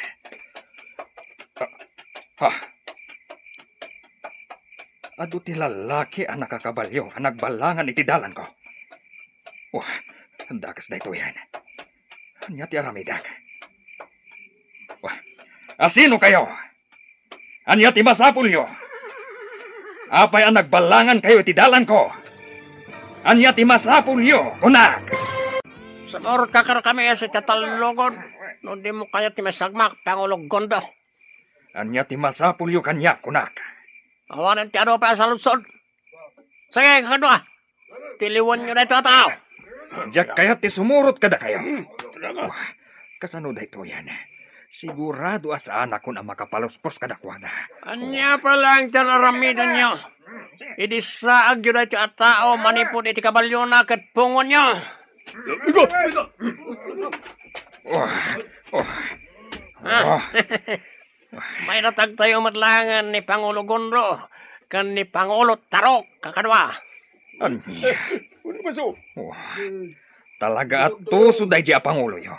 Ah, ah. Adu ti lallaki a nakakabalio a nagballangan iti dalanko. Wah, dakes daytoyen. Ania ti aramidek? Wah, asino kayo? Ania ti masapulyo? Apay a nagballangan kayo iti dalanko? Ania ti masapulyo, kunak? Sumurot ka kadakami a sitatallogon, no dimo kayat ti masagmak, Pangulo Gondo. Ania ti masapulyo kaniak, kunak? Awanen ti adu pay a saludsod. Sige, kakadua. Tiliwenyo daytoy a tao. Diak kayat ti sumurot kadakayo. Hmm, talaga. Wah, kasano daytoyen? Sigurado a saanakon a makapaluspos kadakuada. Ania pay laeng ti ar-aramidenyo? Idi saagyo daytoy a tao manipud iti kabaliona ket pungonyo. Igo, igo. Oh, oh. Ah. Oh. Maidatagtayo met laengen ni Pangulo Gondo ken ni Pangulo Tarok, kakadua. Ania? Ano ba so? Wah, talaga a tuso daydiay a panguloyo.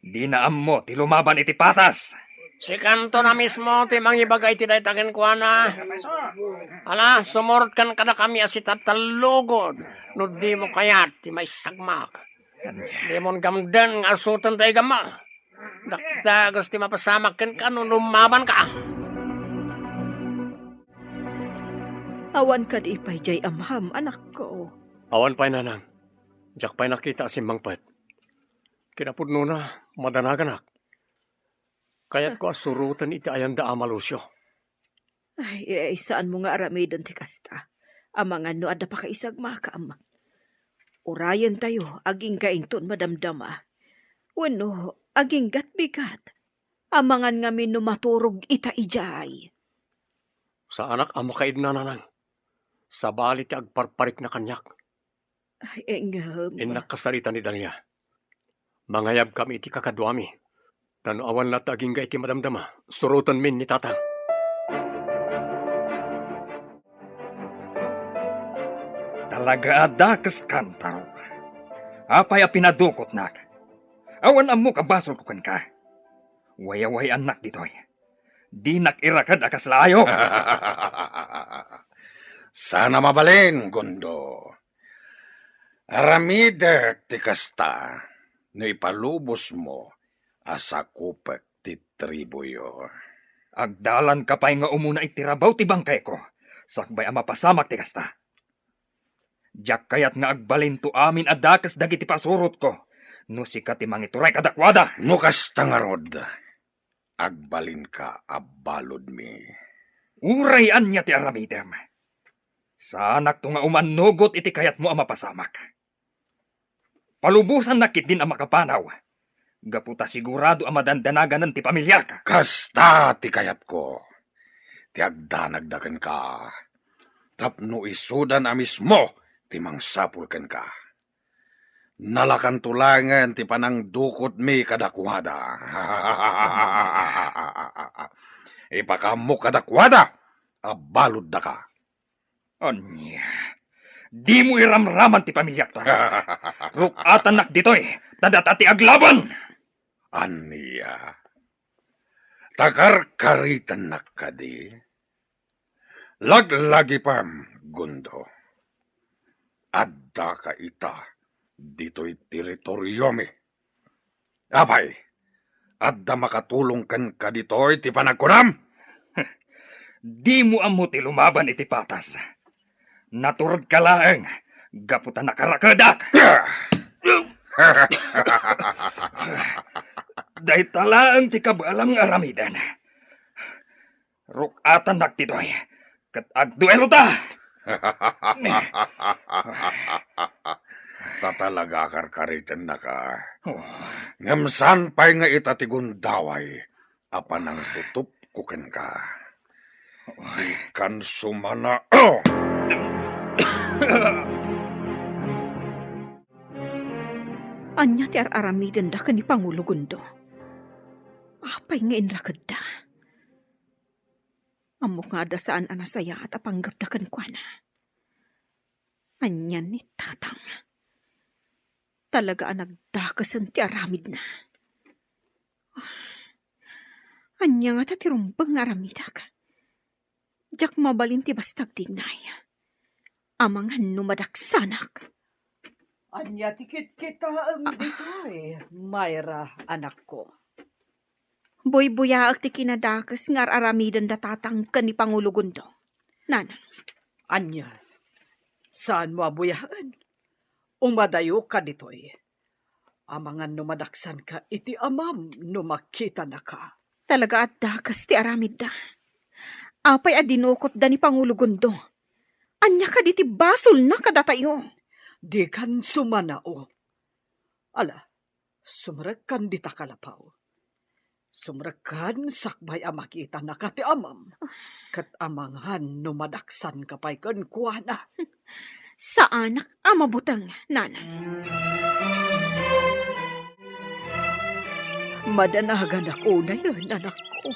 Dina ammo ti lumaban iti patas. Sikanto na mismo ti mangibaga iti dayta kenkuana. Ala, sumurot kan kadakami a sitatallogon no dimo kayat ti maisagmak. Ania? Dimon gamden nga asuten ta igamma. Dakdagus ti mapasamak kenka no lumabanka. Awan kadi pay diay amham, anakko? Awan pay, nanang. Diak pay nakita a simmangpet. Kinapudnona, madanaganak. Kayatko a suroten iti ayanda, Ama Lucio. Ay, eh, saanmo nga aramiden ti kasta. Amangan no adda pakaisagmakam. Urayentayo, agingga inton madamdama. Wenno, agingga't bigat. Amangan ngamin no maturog ita idiay. Saanak a makaidna, nanang. Sabali ti agparparikna kaniak. Ay, ngem. Innak kasarita ni Dalia. Mangayabkami iti kakaduami. Ta no awan latta agingga iti madamdama, surotenmin ni Tatang. Talaga a dakeskan, Tarok. Apay a pinadukotnak? Awan ammok a basolko kenka. Wayaway-annak ditoy. Dinak iraked a kasla ayo. Saan a mabalin, Gondo. Aramidek ti kasta no ipalubosmo a sakupek ti tribuyo. Agdalanka pay nga umuna iti rabaw ti bangkayko, sakbay a mapasamak ti kasta. Diak kayat nga agbalinto amin a dakes dagiti pasurotko no sika ti mangituray kadakuada. No kasta ngarud, agbalinka a baludmi. Uray ania ti aramidem, saanakto nga umannugot iti kayatmo a mapasamak. Palubosannak ketdin a makapanaw, gapu ta sigurado a madandanaganen ti pamiliak. Kasta ti kayatko, ti agdanagda kenka, tapno isudan a mismo ti mangsapul kenka. Nalakanto laengen ti panangdukotmi kadakuada. Ipakaammo kadakuada a baluddaka. Ania? Dimo iramraman ti pamiliakta. Ruk-atannak ditoy, ta data ti aglaban. Ania? Takarkaritennak kadi? Laglagipem, Gundo. Addaka ita ditoy teritoriomi. Apay, adda makatulong kenka ditoy ti panagkunam? Dimo ammo ti lumaban iti patas. Naturedka laeng gapu ta nakarakedak. Dayta laeng ti kabaelam nga aramiden. Ruk-atannak ditoy, ket agduelota. Ta talaga a karkaritennaka. Oh. Ngem saan pay nga ita ti gundaway a panangtutupko kenka. Oh. Dikan sumana. Oh! Ania ti ar-aramidenda ken ni Pangulo Gundo? Apay nga inrakedda? Ammok nga adda saan a nasayaat a panggepda kenkuana. Ania ni Tatang? Talaga a nagdakesen ti aramidna. Ania ngata ti rumbeng nga aramidek? Diak mabalin ti basta agtignay. Amangan no madaksanak. Ania ti kitkitaem ditoy, Myra, anakko? Buybuyaek ti kinadakes nga ar-aramiden da Tatang ken ni Pangulo Gundo, Nanang. Ania? Saanmo a buyaen? Umadayoka ditoy. Amangan no madaksanka iti amam no makitanaka. Talaga a dakes ti aramidda. Apay a dinukotda ni Pangulo Gundo? Ania kadi ti basolna kadatayo? Dikan sumana, o. Ala, sumrekkan dita kalapaw. Sumrekkan sakbay a makitanaka ti amam. Ket amangan no madaksanka pay kenkuana. Saanak a mabuteng, Nanang. Madanaganak unayen, anakko.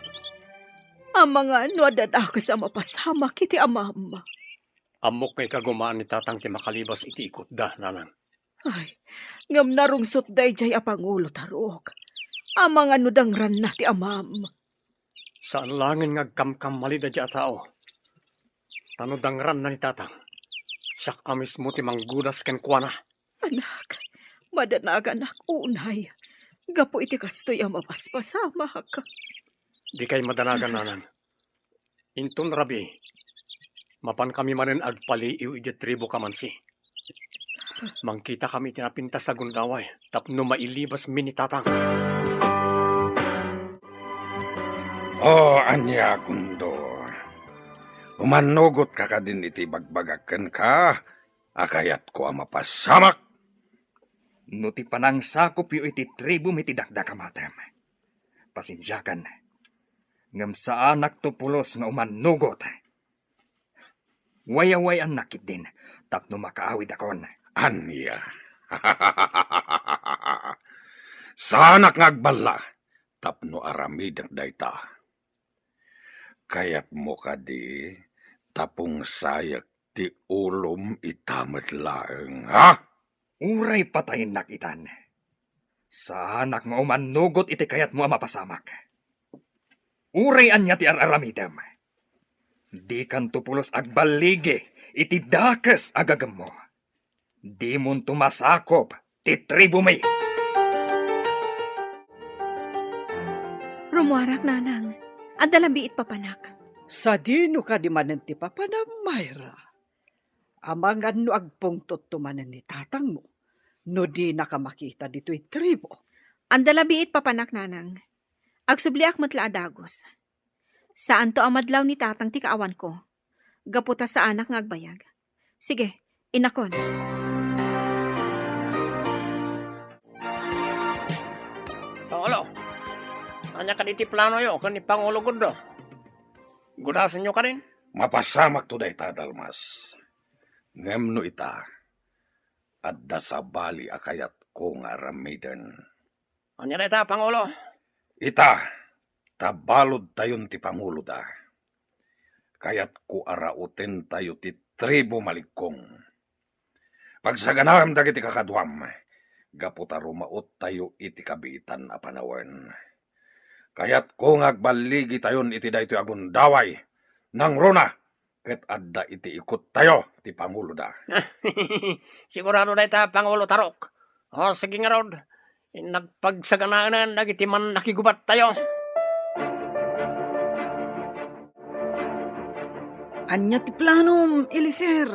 Amangan no adda dakes a mapasamak iti amam. Ammok nga ikagumaan ni Tatang ti makalibas iti ikutda, Nanang. Ay, ngem narungsotda idiay a pangulo, Tarok. Amangan no dangranna ti amam. Saan laengen nga agkamkammalida diay a tao. Ta no dangranna ni Tatang, siak a mismo ti manggudas kenkuana. Anak, madanaganak unay gapu iti kastoy a mapaspasamak. Dikay madanagan, Nanang. Inton rabii, mapankami manen agpaliiw idiay tribu Kamansi. Mangkitakami iti napintas a gundaway tapno mailibasmi ni Tatang. O, ania, Gundo? Umannugotka kadin iti ibagbagak kenka a kayatko a mapasamak? No ti panangsakopyo iti tribumi ti dakdakamatem, pasensiakan, ngem saanakto pulos nga umannugot. Wayaway-annak ketdin tapno makaawidakon. Ania? Saanak nga agballa tapno aramidek dayta. Kayatmo kadi ta pungsayek ti ulom ita met laeng, ha? Uray patayennak itan, saanak nga umannugot iti kayatmo a mapasamak. Uray ania ti ar-aramidem, dikanto pulos agballigi iti dakes a gagemmo. Dimonto masakop ti tribumi. Rumuarak, Nanang. Adda la biit papanak. Sadino kadi manen ti papanam, Myra? Amangan no agpungtotto manen ni tatangmo no dinaka makita ditoy tribu. Adda la biit papanak, Nanang. Agsubliak met la a dagus. Saanto a madlaw ni Tatang ti kaawanko, gapu ta saanak nga agbayag. Sige, innakon. Pangulo, ania kadi ti planoyo ken ni Pangulo Gundo? Gudasenyo kadin? Mapasamakto dayta, Dalmas. Ngem no ita, adda sabali a kayatko nga aramiden. Ania dayta, Pangulo? Ita, ta baludtayon ti panguloda. Kayatko a rautentayo ti tribu Maligkong. Pagsaganaem dagiti kakaduam, gapu ta rumaottayo iti kabiitan a panawen. Kayatko nga agballigitayon iti daytoy a gundaway. Nangruna, ket adda iti ikottayo ti panguloda. Sigurado dayta, Pangulo Tarok. O, sige ngarud, nagpagsaganaen dagiti mannakigubattayo. Ania ti planom, Eliezer?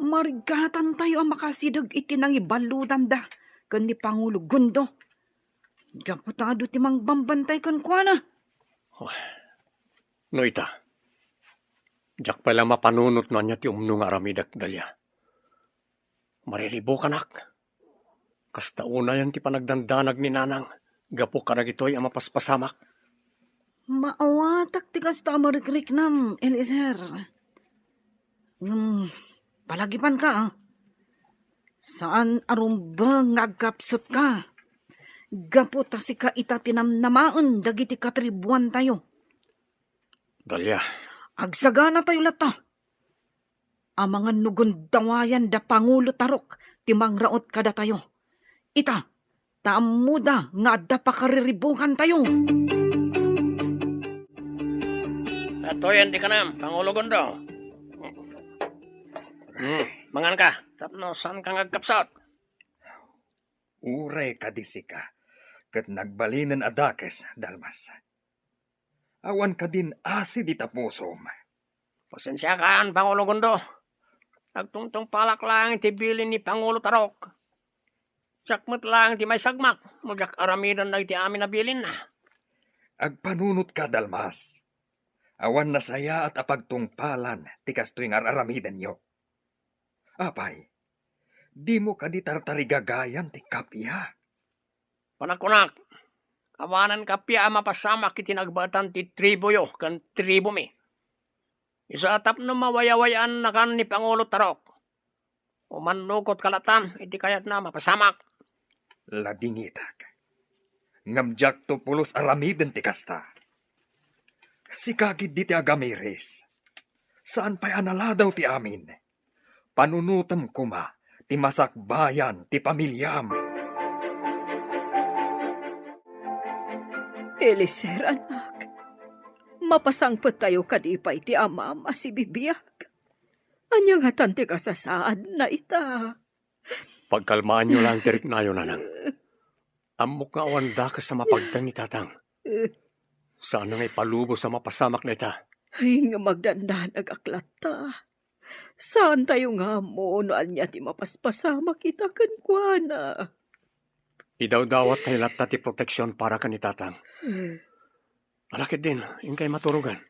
Marigatantayo a makasideg iti nangibaludanda ken ni Pangulo Gundo. Gapu ta adu ti mangbambantay kenkuana. Oh, no ita, diak pay la mapanunot no ania ti umno nga aramidek, Dalia. Mariribukanak. Kasta unayen ti panagdandanag ni Nanang gapu kadagitoy a mapaspasamak. Maawatak ti kasta a marikriknam, Eliezer. Ngem palagipanka, a. Saan a rumbeng nga agkapsutka. Gapu ta sika ita ti namnamaen dagiti katribuantayo. Dalia. Agsaganatayo latta. Amangan no gundawayan da Pangulo Tarok ti mangraot kadatayo. Ita, ta ammoda nga adda pakariribbukantayo. Atoyen ti kanam, Pangulo Gundo. Hmm, manganka, tapno saanka nga agkapsut. Uray kadi sika, ket nagbalinen a dakes, Dalmas. Awan kadin asi dita pusom. Pasensiakan, Pangulo Gundo. Agtungtungpalak laeng iti bilin ni Pangulo Tarok. Siak met laeng ti maisagmak no diak aramiden dagiti amin a bilinna. Agpanunotka, Dalmas. Awan nasayaat a pagtungpalan ti kastoy nga ar-aramidenyo. Apay, dimo kadi tartarigagayan ti kappia? Panagkunak, awanen kappia a mapasamak iti nagbaetan ti tribuyo ken tribumi. Isu a tapno mawayaway-annakan ni Pangulo Tarok. Umannukotka latta iti kayatna a mapasamak. Ladingitak. Ngem diakto pulos aramiden ti kasta. Sika ketdi ti agamiris. Saan pay a naladaw ti amin. Panunotem koma ti masakbayan ti pamiliam. Eliezer, anak, mapasangpettayo kadi pay ti amam a sibibiag. Ania ngatan ti kasasaadna ita? Pagkalmaanyo laeng ti riknayo, Nanang. Ammok nga awan dakes a mapagteng ni Tatang. Saan nga ipalubos a mapasamak dayta. Ay, nga magdandanagak latta. Saantayo nga ammo no ania ti mapaspasamak ita kenkuana. Idawdawattayo latta ti proteksion para ken ni Tatang. Eh. Ala ketdin, inkay maturogan.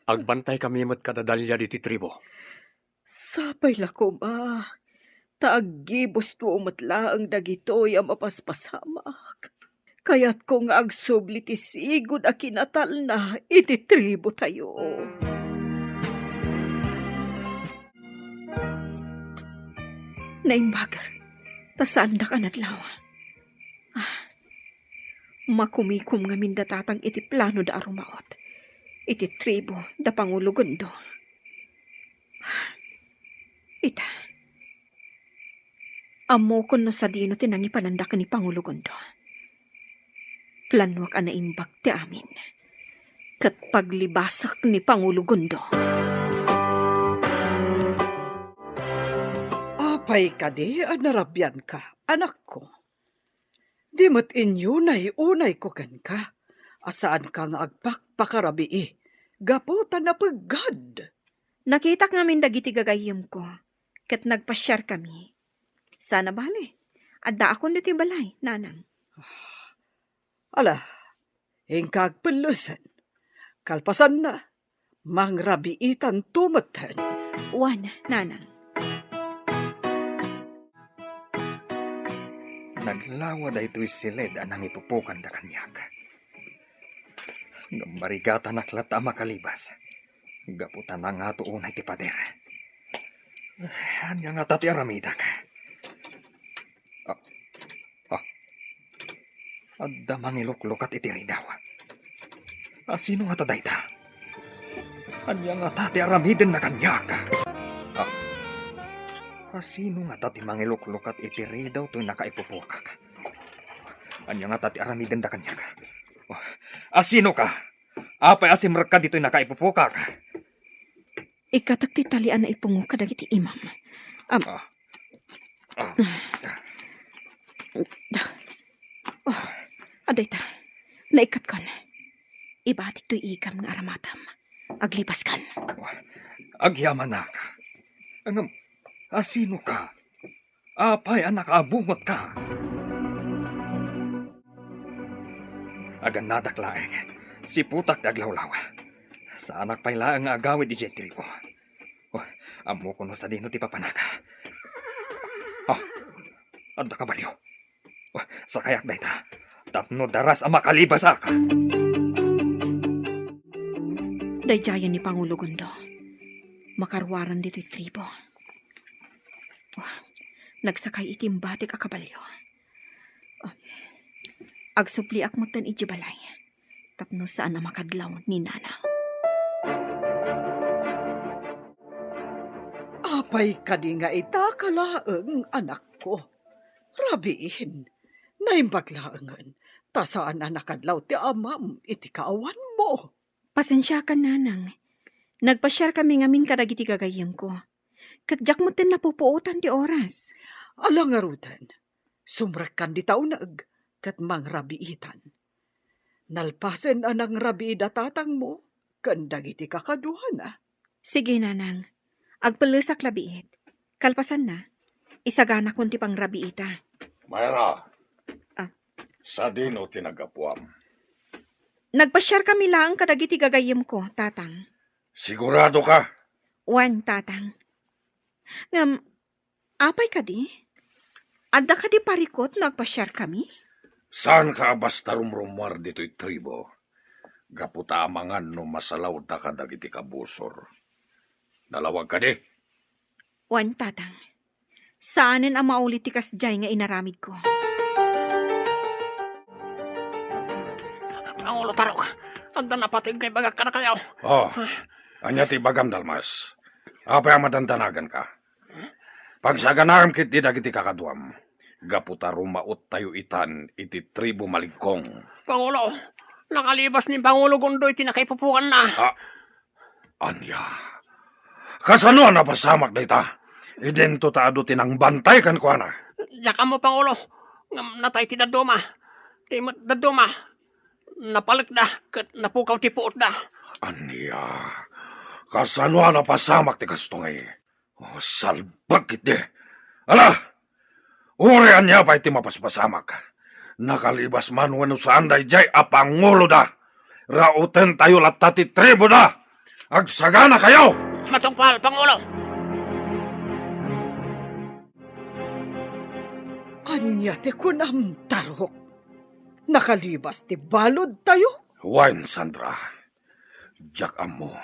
Agbantaykami met kada Dalia ditoy tribo. Sapay la koma, ta aggibusto met laeng dagitoy a mapaspasamak. Kayatko nga agsubli ti sigud a kinatalna iti tribotayo. Naimbag, ta saandak a nadlaw. Ah, makumikom ngamin da Tatang iti planoda a rumaot iti tribo da Pangulo Gundo. Ita, ammokon no sadino ti nangipananda ken ni Pangulo Gundo. Planuak a naimbag ti amin, ket paglibasek ni Pangulo Gundo. Apay kadi a narabianka, anakko? Di met inyunay-unayko kenka a saanka nga agpakpakarabii gapu ta napeggad. Nakitak ngamin dagiti gagayyemko, ket nagpasiarkami. Saan a bale, addaakon ditoy balay, Nanang. Ala, inka agpellesen. Kalpasanna, mangrabiitanto metten. Wen, Nanang. Naglawa daytoy siled a nangipupokanda kaniak. Ngem marigatanak latta a makalibas, gapu ta nangato unay ti pader. Ania ngata ti aramidak? Ah, ah. Adda mangiluklukat iti ridaw. A, sino ngata dayta? Ania ngata ti aramidenna kaniak? Ah, asino ngata ti mangiluklukat iti ridaw toy nakaipupukak? Ania ngata ti aramidenda kaniak? Oh, asino ka? Apay a simrekka ditoy nakaipupukak? Ikkatak ti talian a ipungok kadagiti imam. Am- Ah. Ah. Oh, adayta. Naikkatkon. Ibatik toy igam nga aramatem. Aglibaskan. Agyamanak. Ngem, asino ka? Apay a nakaabungotka? Agannadak laeng, siputak ti aglawlaw. Saanak pay laeng nga agawid idiay tribo. Oh, ammok no sadino ti papanaka. Oh, adda kabalio. Oh, sakayak dayta. Tapno daras a makalibasak. Daydiayen ni Pangulo Gundo. Makaruaren ditoy tribo. Oh, nagsakay iti imbatik a kabalio. Oh, agsubliak metten idiay balay. Tapno saan a makadlaw ni Nana. Apay kadi nga ita ka laeng, anakko? Rabiin, naimbag laengen, ta saan a nakadlaw ti amam iti kaawanmo. Pasensiakan, Nanang. Nagpasiarkami ngamin kadagiti gagayyemko. Ket diak metten napupuotan ti oras. Ala ngaruden, sumrekkan dita uneg ket mangrabiitan. Nalpasen a nangrabiida tatangmo ken dagiti kakaduana. Sige, Nanang. Agpellesak la biit. Kalpasanna, isaganakon ti pangrabiita. Myra. Ah. Sadino ti naggapuam? Nagpasiarkami laeng kadagiti gagayyemko, Tatang. Sigurado ka? Wen, Tatang. Ngem, apay kadi? Adda kadi parikut no agpasiarkami? Saanka a basta rumrumuar ditoy tribo, gapu ta amangan no masalawdaka dagiti kabusor. Nalawag kadi? Wen, Tatang. Saanen a mauli ti kasdiay nga inaramidko. Pangulo Tarok, adda napateg nga ibagak kadakayo. Oh, ania ti ibagam, Dalmas? Apay a madandanaganka? Pagsaganaem ketdi dagiti kakaduam, gapu ta rumaottayo itan iti tribo Maligkong. Pangulo, nakalibas ni Pangulo Gundo iti nakaipupukanna. Ah, ania? Kasano a napasamak dayta? Idinto ta adu ti nangbantay kenkuana. Diak ammo, Pangulo, ngem natay ti dadduma. Ti met dadduma, napalekda ket napukaw ti puotda. Ania? Kasano a napasamak ti kastoy? Oh, salbag ketdi. Ala! Uray ania pay ti mapaspasamak. Nakalibas man wenno saan daydiay a panguloda. Rautentayo latta ti triboda. Agsaganakayo! Matungpal, Pangulo! Ania ti kunam, Tarok? Nakalibas ti baludtayo? Wen, Sandra. Diak ammo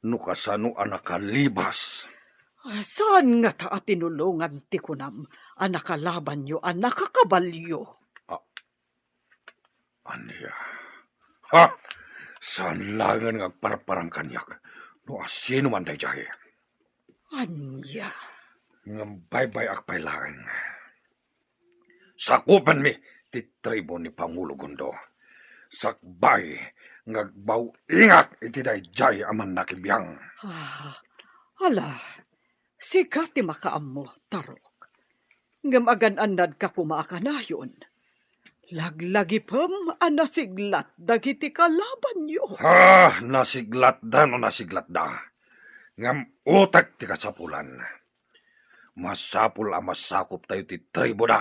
no kasano a nakalibas. Ah, saan ngata a tinulongan ti kunam a nakalabanyo a nakakabalio? Ah, ania? Ha? Saan laengen nga agparparang kaniak no asino man daydiay. Ania? Ngem baybay-ak pay laeng. Sakupenmi ti tribo ni Pangulo Gundo. Sakbay nga agbaw-ingak iti daydiay a mannakibiang. Ah, ala, sika ti makaammo, Tarok. Ngem agan-annadka koma a kanayon. Laglagipem a nasiglat dagiti kalabanyo. Ah, nasiglatda no nasiglatda. Ngem utek ti kasapulan. Masapul a masakuptayo ti triboda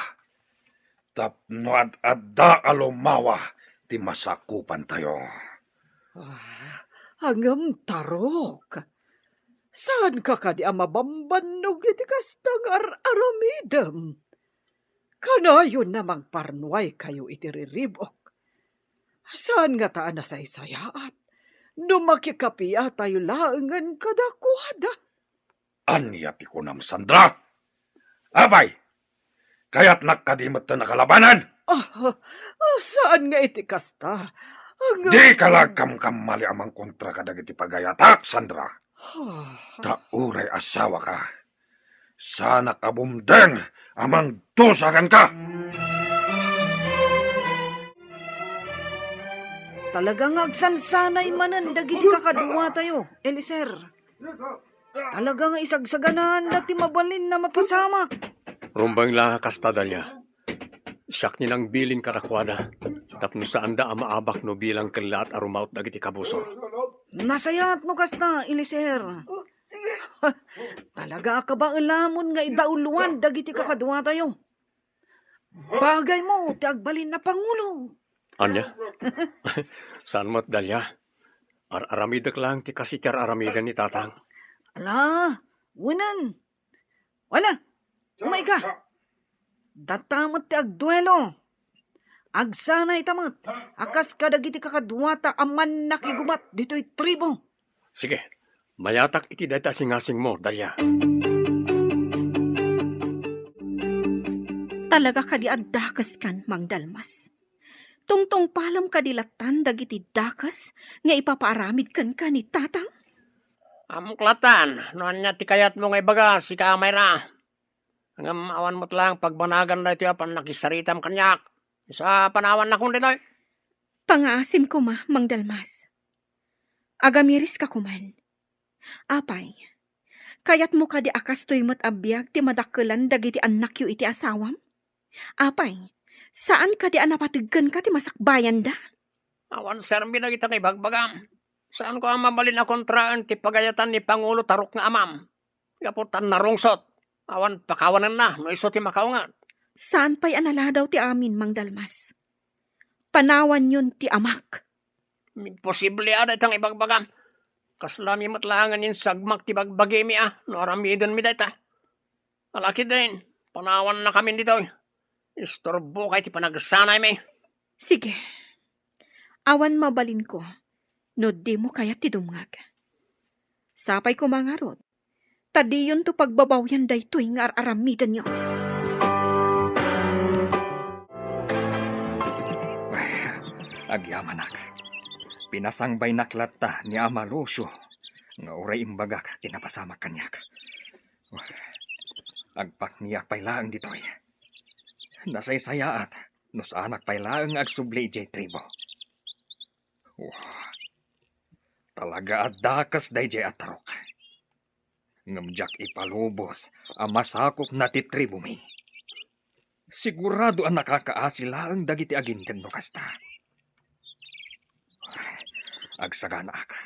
tapno ad-adda a lumawa ti masakupantayo. Ah, ngem Tarok, saanka kadi a mabambannog iti kasta nga ar-aramidem? Kanayon a mangparnuaykayo iti riribuk. Saan ngata a nasaysayaat no makikapiatayo laengen kadakuada? Ania ti kunam, Sandra? Apay, kayatnak kadi metten a kalabanen? Ah, ah, saan nga iti kasta. Dika la agkamkamali a mangkontra kadagiti pagayatak, Sandra. Ah. Ta uray asawaka, saanak a bumdeng a mangdusa kenka. Talaga nga agsansanay manen dagiti kakaduatayo, Eliezer. Talaga nga isagsaganaanda ti mabalin a mapasamak. Rumbeng la nga kasta, Dalia. Siak ni nangbilin kadakuada tapno saanda a maabak no bilang kellaat a rumaut dagiti kabusor. Nasayaat no kasta, Eliezer. Talaga a kabaelamon nga idauloan dagiti kakaduatayo. Bagaymo ti agbalin a pangulo. Ania? Saan met, Dalia? Ar-aramidek laeng ti kas iti ar-aramiden ni Tatang. Ala, wenen. Wala, umayka. Data met ti agduelo. Agsanayta met a kas kadagiti kakaduata a mannakigubat ditoy tribu. Sige, mayatak iti dayta a singasingmo, Dalia. Talaga kadi a dakeskan, Mang Dalmas? Tungtungpalem kadi lattan dagiti dakes nga ipapaaramid kenka ni Tatang? Ammok lattan no ania ti kayatmo nga ibaga, sika a Mayra. Ngem awan met laeng pagbanagan daytoy a pannakisaritam kaniak. Isu a panawannakon ditoy. Pangaasim koma, Mang Dalmas. Agamiriska koman. Apay, kayatmo kadi a kastoy met a biag ti madakkelan dagiti annakyo iti asawam? Apay, saan kadi a napateg kenka ti masakbayanda? Awan serbi dagita nga ibagbagam. Saanko a mabalin a kontraen ti pagayatan ni Pangulo Tarok nga amam. Gapu ta narungsot, awan pakawanenna no isu ti makaunget. Saan pay a naladaw ti amin, Mang Dalmas. Panawanyon ti amak. Imposible a dayta nga ibagbagam. Kaslami met laengen insagmak ti bagbagimi a no aramidenmi dayta. Alakiden, panawannakamin ditoy. Isturbokay ti panagsanaymi. Sige. Awan mabalinko no dimo kayat ti dumngeg. Sapay koma ngarud, ta diyonto pagbabawian daytoy nga ar-aramidenyo. Agyamanak. Pinasangbaynak latta ni Ama Lucio nga uray imbagak ti napasamak kaniak. Agpakniak pay laeng ditoy. Nasaysayaat no saanak pay laeng nga agsubli idiay tribo. Wah, talaga a dakes daydiay a tarok. Ngem diak ipalubos a masakopna ti tribomi. Sigurado a nakakaasi laeng dagiti aginteg no kasta. Agsaganaak,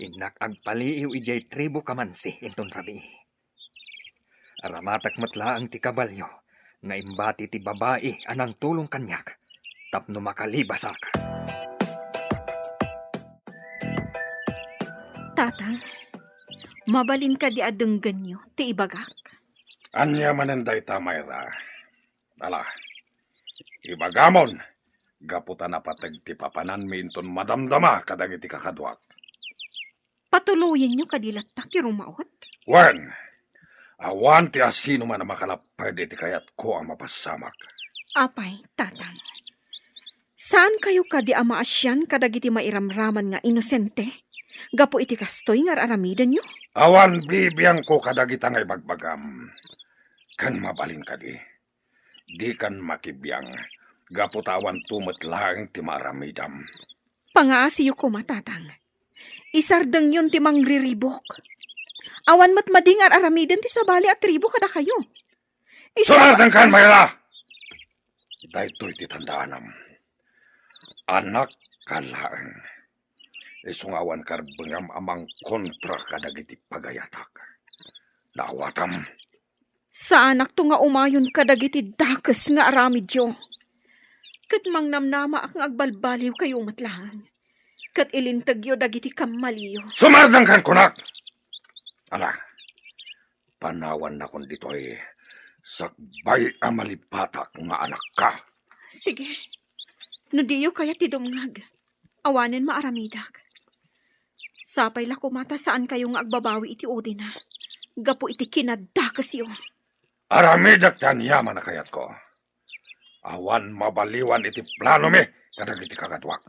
innak agpaliiw idiay tribo Kamansi inton rabii. Aramatek met laeng ti kabalio nga imbati ti babai a nangtulong kaniak tapno makalibasak. Tatang, mabalin kadi a denggenyo ti ibagak? Ania manen dayta, Mayra? Ala, ibagamon, gapu ta napateg ti papananmi inton madamdama kadagiti kakaduak. Patuloyenyo kadi latta ti rumaut? Wen, awan ti asinoman a makalapped iti kayatko a mapasamak. Apay, Tatang, saankayo kadi a maasian kadagiti mairamraman nga inosente gapu iti kastoy nga ar-aramidenyo? Awan bibiangko kadagita nga ibagbagam. Ken mabalin kadi, dikan makibiang, gapu ta awanto met laeng ti maaramidam. Pangaasiyo koma, Tatang. Isardengyon ti mangriribuk. Awan met madi nga ar-aramiden ti sabali a tribo kadakayo. Isar- Sumardengkan, Mayra! Daytoy ti tandaanam. Anakka laeng. Isu nga awan karbengam a mangkontra kadagiti pagayatak. Naawatam. Saanakto nga umayon kadagiti dakes nga aramidyo. Ket mangnamnamaak nga agbalbaliwkayo met laeng. Ket ilintegyo dagiti kammaliyo. Sumardengkan, kunak! Ala, panawannakon ditoy sakbay a malipatak nga anakka. Sige. No diyo kayat ti dumngeg, awanen maaramidak. Sapay la koma ta saankayo nga agbabawi iti udina gapu iti kinadakesyo. Aramidek ti aniaman a kayatko. Awan mabaliwan iti planomi kadagiti kakaduak.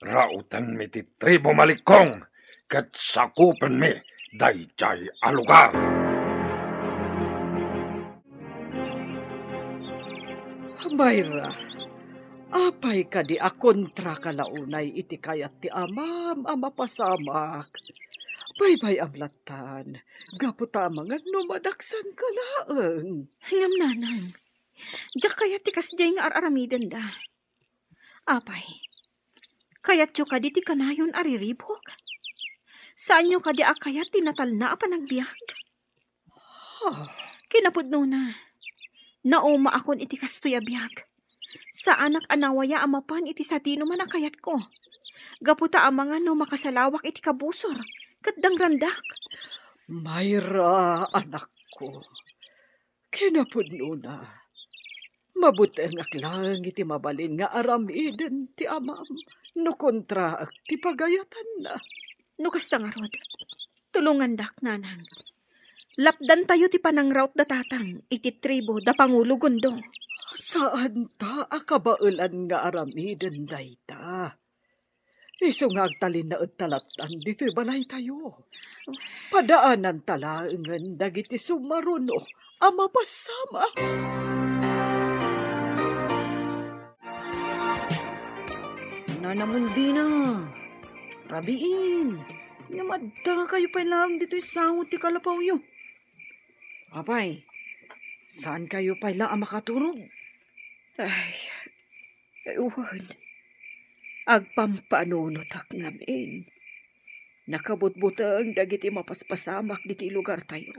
Raotenmi ti tribu Malikkong ket sakupenmi daydiay a lugar. Mayra, apay kadi a kontraka la unay iti kayat ti amam a mapasamak? Baybay-am lattan, gapu ta amangan no madaksanka laeng. Ngem nanang, diak kayat ti kasdiay nga ar-aramidenda. Apay, kayatyo kadi ti kanayon a riribuk? Saanyo kadi a kayat ti natalna a panagbiag? Ah. Kinapudnona, naumaakon iti kastoy a biag. Saanak a nawaya a mapan iti sadinoman a kayatko. Gapu ta amangan no makasalawak iti kabusor ket dangrandak. Mayra, anakko, kinapudnona, mabutengak laeng iti mabalin nga aramiden ti amam no kontraek ti pagayatanna. No kasta ngarud, tulongandak, nanang. Lapdantayo ti panangraot da tatang iti tribu da Pangulo Gundo. Saanta a kabaelan nga aramiden dayta. Isu nga agtalinaedta lattan ditoy balaytayo. Padaananta laengen dagiti sumaruno a mapasamak. Nanamundina, rabiin, ngem addakayo pay laeng ditoy sango ti kalapawyo. Apay, saankayo pay la a makaturog? Ay, wen, agpampanunotak ngamin. Nakabutbuteng dagiti mapaspasamak ditoy lugartayo.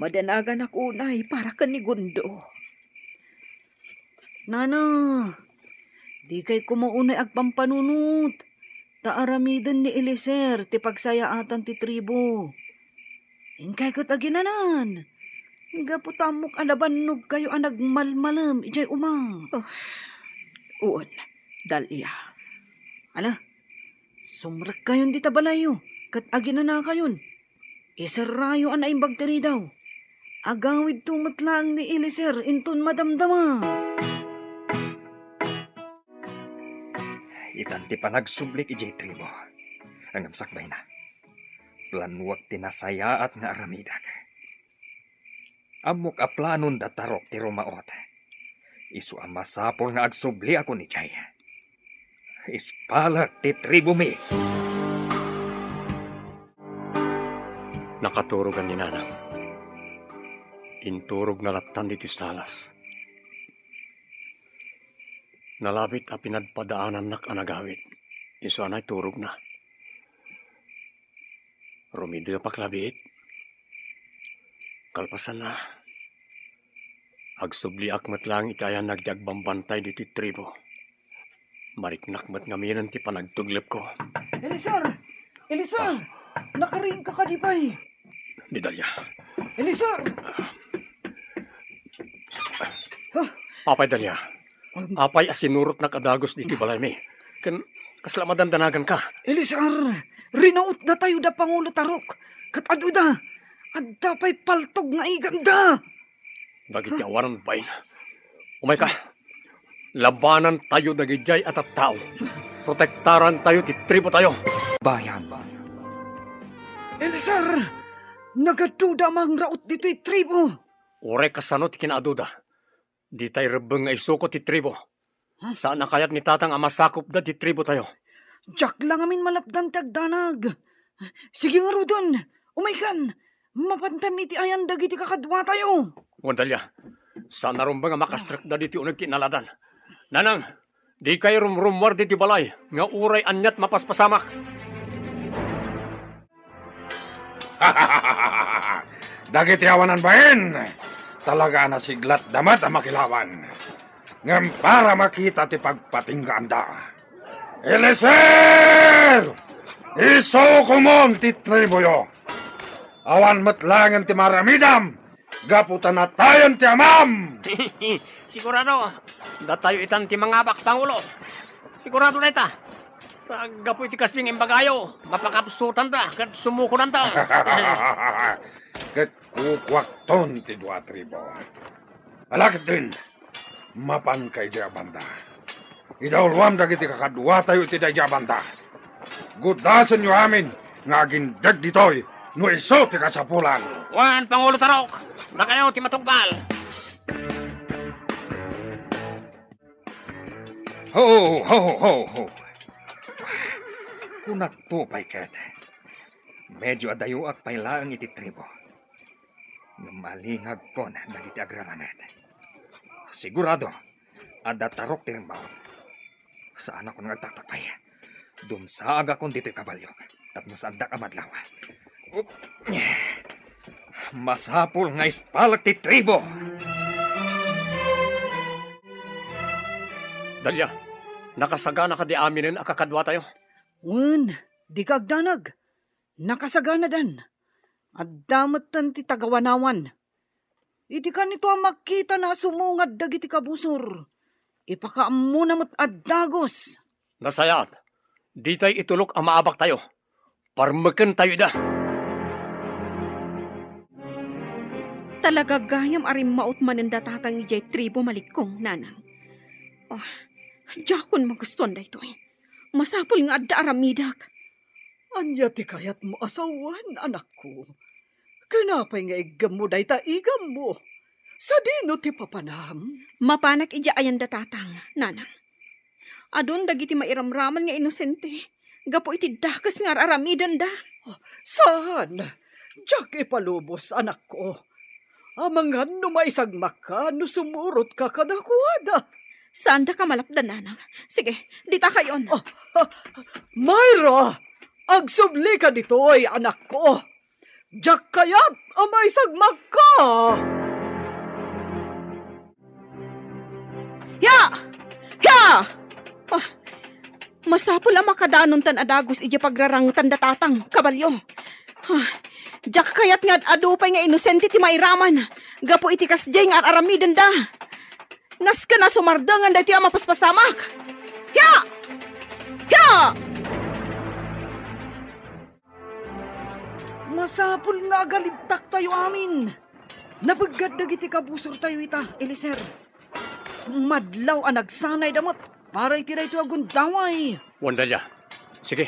Madanaganak unay para ken ni Gundo. Nana, dikay koma unay agpampanunot, ta aramiden ni Eliezer ti pagsayaatan ti tribu. Inkay ket aginanan, gapu ta ammok a nabannogkayo a nagmalmalem idiay uma. Oh, wen, Dalia. Ala, sumrekkayon dita balayyo, ket aginanakayon. Iserrayo a naimbag ti ridaw. Agawidto met laeng ni Eliezer inton madamdama. Itan ti panagsublik idiay tribu. Ngem sakbayna, planuak ti nasayaat nga aramidek. Ammok a planon da Tarok ti rumaot. Isu a masapul nga agsubliakon idiay. Ispalek ti tribumi. Nakaturogan ni Nanang. Inturogna lattan ditoy salas. Nalabit a pinadpadaanannak a nagawid. Isu a naiturogna. Rumidepak labiit. Kalpasanna, agsubliak met laeng iti ayanna dagiti agbambantay ditoy tribu. Mariknak met ngaminen ti panagtuglepko. Eliezer! Eliezer! Ah. Nakariingka kadi pay? Ni Dalia. Eliezer! Ah. Apay, Dalia? Apay a sinurotnak a dagus ditoy balaymi? Ken kasla madandanaganka? Eliezer, rinaot datayo da Pangulo Tarok, ket adu da. Adda pay paltog nga iganda. Dagiti awanan bain. Umayka. Labanantayo dagidiay a tattao. Protektarantayo ti tributayo. Bayan, bayan. Eliezer, nagaduda mangraot ditoy tribu. Uray kasano ti kinaaduda. Ditay rebbeng nga isuko ti tribu. Huh? Saan a kayat ni Tatang a masakopda ti tributayo. Diak la ngamin malapdan ti agdanag. Sige ngaruden, umaykan. Mapantan iti ayan dagiti kakaduatayo. Wen, Dalia, saan a rumbeng a makastrekda ditoy uneg ti inaladan. Nanang, dikay rumrummuar ditoy balay nga uray aniat mapaspasamak. Dagiti awanan bain, talaga a nasiglatda met a makilaban. Ngem para makita ti pagpatinggaanda, Eliezer! Isukomon ti tribuyo! Awan met laengen ti maaramidam gapu ta natayen ti amam! Sigurado, datayo itan ti mangabak, Pangulo. Sigurado dayta. Gapu iti kasdi nga imbagayo, mapakapsutanda ket sumukonanda. Ket kukuakton ti dua a tribu. Ala ketdin, mapanka idiay a banda. Idawluam dagiti kakaduatayo iti daydiay a banda. Gudasenyo amin nga agindeg ditoy no isu ti kasapulan. Wen, Pangulo Tarok, dakayo ti matungpal. Ho, ho, ho, ho. Kunakto pay ket, medio adayoak pay laeng iti tribo. Ngem malingagkon dagiti agraramid. Sigurado, adda Tarok ti rimmaon. Saanakon nga agtaktakpay. Dumsaagakon ditoy kabalio tapno saandak a madlaw. Up. Masapul nga ispalek ti tribo. Dalia, nakasagana kadi aminen a kakaduatayo? Wen, dika agdanag. Nakasaganadan. Adda metten ti tagawanawan. Idi kanito a makitana a sumungad dagiti kabusor, ipakaammona met a dagus. Nasayaat, ditay itulok a maabaktayo. Parmekentayo ida. Talaga gayam a rimmaot manen da tatang idiay tribo malikkong, nanang. Oh, diakon magustuan daytoy. Masapul nga adda aramidek. Ania ti kayatmo a sawen, anakko? Ken apay nga iggemmo dayta igammo? Sadino ti papanam? Mapanak idiay ayan da tatang, nanang. Adun dagiti mairamraman nga inosente gapu iti dakes nga ar-aramidenda. Saan? Diak ipalubos, anakko. Amangan no maisagmakka no sumurotka kadakuada. Saandaka malapdan, nanang. Sige, ditakayon. Ah, ah, Myra! Agsublika ditoy, anakko. Diak kayat a maisagmakka. Ya! Ya! Ah, masapul a makadanontan a dagus idiay pagrarangetan da tatang, kabalio. Ah, diak kayat nga ad-adu pay nga inosente ti mairaman gapu iti kasdiay nga ar-aramidenda. Nasken a sumardengen daytoy a mapaspasamak. Ya! Ya! Masapul nga agalibtaktayo amin. Napeggad dagiti kabusortayo ita, Eliezer. Madlaw a nagsanayda met para iti daytoy a gundaway. Wen, Dalia. Sige,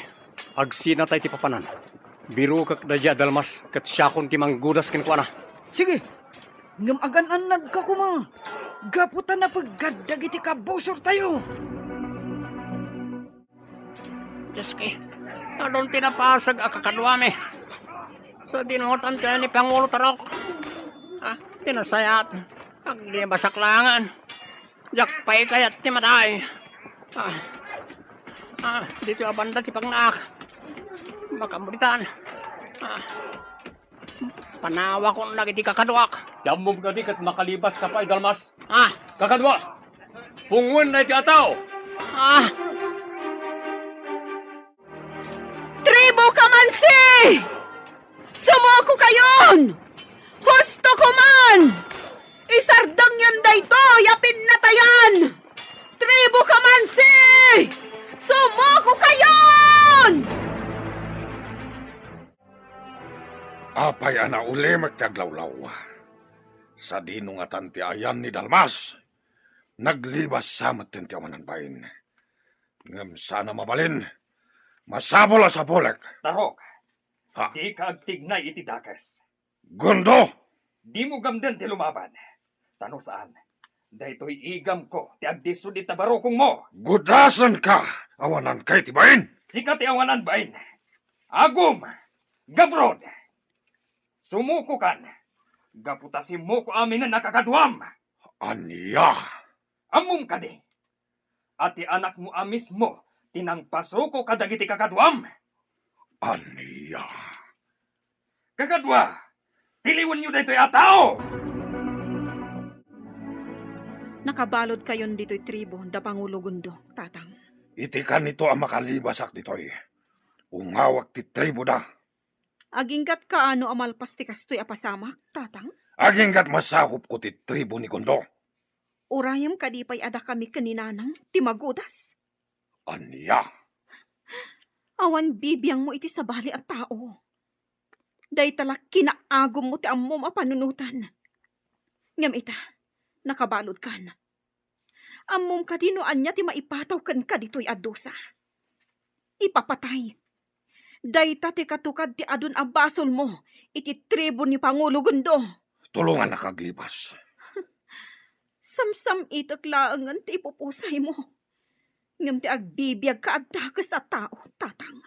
agsinatay ti papanan. Birokek daydiay a dalmas ket siakon ti manggudas kenkuana. Sige, ngem agan-annadka koma gapu ta napeggad dagiti kabusortayo. Dioski, adun ti napasek a kakaduami. Sa dinutankayo ni Pangulo Tarok. Ah, ti nasayaat, aglibasak laengen. Diak pay kayat ti matay. Ah, ah, ditoy a banda ti pagnaak. Makabritan. Ah. Panawakon dagiti kakaduak. Ammom kadi ket makalibaska pay, Dalmas? Ah. Kakadua, pungoen daytoy a tao. Ah. Tribu Kamansi! Sumukokayon! Husto koman! Isardengyon daytoy a pinnatayan! Tribu Kamansi! Sumukokayon! Apay a naulimek ti aglawlaw? Sadino ngatan ti ayan ni Dalmas? Naglibas sa metten ti awanan bain. Ngem saan a mabalin, masapul a sapulek. Tarok, ha? Dika agtignay iti dakes. Gundo! Dimo gamden ti lumaban. Ta no saan, daytoy igamko ti agdisud ita barukongmo. Gudasenka! Awananka iti bain! Sika ti awanan bain. Agum! Gabrod! Sumukokan! Gapu ta simmuko aminen a kakaduam! Ania? Ammom kadi a ti anakmo a mismo ti nangpasuko kadagiti kakaduam? Ania? Kakadua, tiliwenyo daytoy a tao! Nakabaludkayon ditoy tribu da Pangulo Gundo, Tatang. Iti kanito a makalibasak ditoy, ungawak ti tribuda. Aginggatka no a malpas ti kastoy a pasamak, Tatang? Aginggat masakopko ti tribu ni Gundo. Urayem kadi pay a dakami ken ni Nanang ti magudas? Ania? Awan bibiangmo iti sabali a tao. Dayta la kinaagummo ti ammom a panunotan. Ngem ita, nakabaludkan. Ammom kadi no ania ti maipataw kenka ditoy a dusa? Ipapatay. Dayta ti katukad ti adun a basolmo iti tribu ni Pangulo Gundo. Tulongannak aglibas. Samsam-itek laengen ti ipupusaymo. Ngem ti agbibiagka a dakes a tao, Tatang.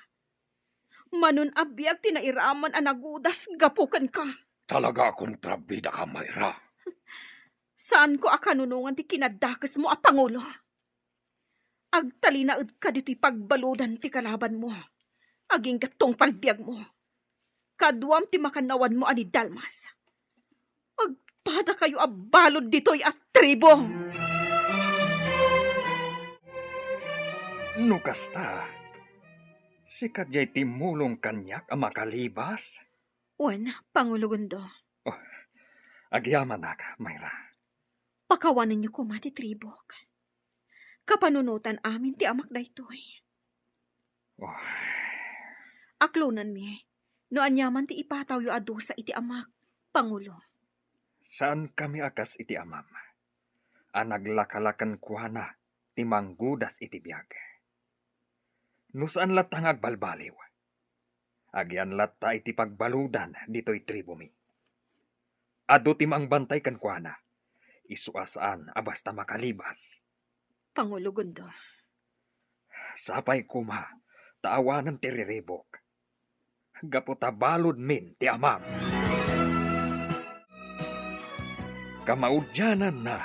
Manon a biag ti nairaman a nagudas gapu kenka. Talaga a kontrabidaka, Mayra. Saanko a kanunongan ti kinadakesmo a pangulo. Agtalinaedka ditoy pagbaludan ti kalabanmo. Agingga tungpal biagmo. Kaduam ti makannawanmo a ni Dalmas. Agpadakayo a balud ditoy a tribo! No kasta, sika diay timmulong kaniak a makalibas? Wen, Pangulo Gundo. Oh, agyamanak, Mayra. Pakawanenyo koma ti tribok. Kapanunotan amin ti amak daytoy. Oh. Aklonanmi no aniaman ti ipatawyo a dusa iti amak, Pangulo. Saankami a kas iti amam, a naglakala kenkuana ti manggudas iti biag. No saan latta nga agbalbaliw, agian latta iti pagbaludan ditoy tribomi. Adu ti mangbantay kenkuana, isu a saan a basta makalibas. Pangulo Gundo. Sapay koma ta awanen ti riribok, gapu ta baludmin ti amam. Kamaudiananna,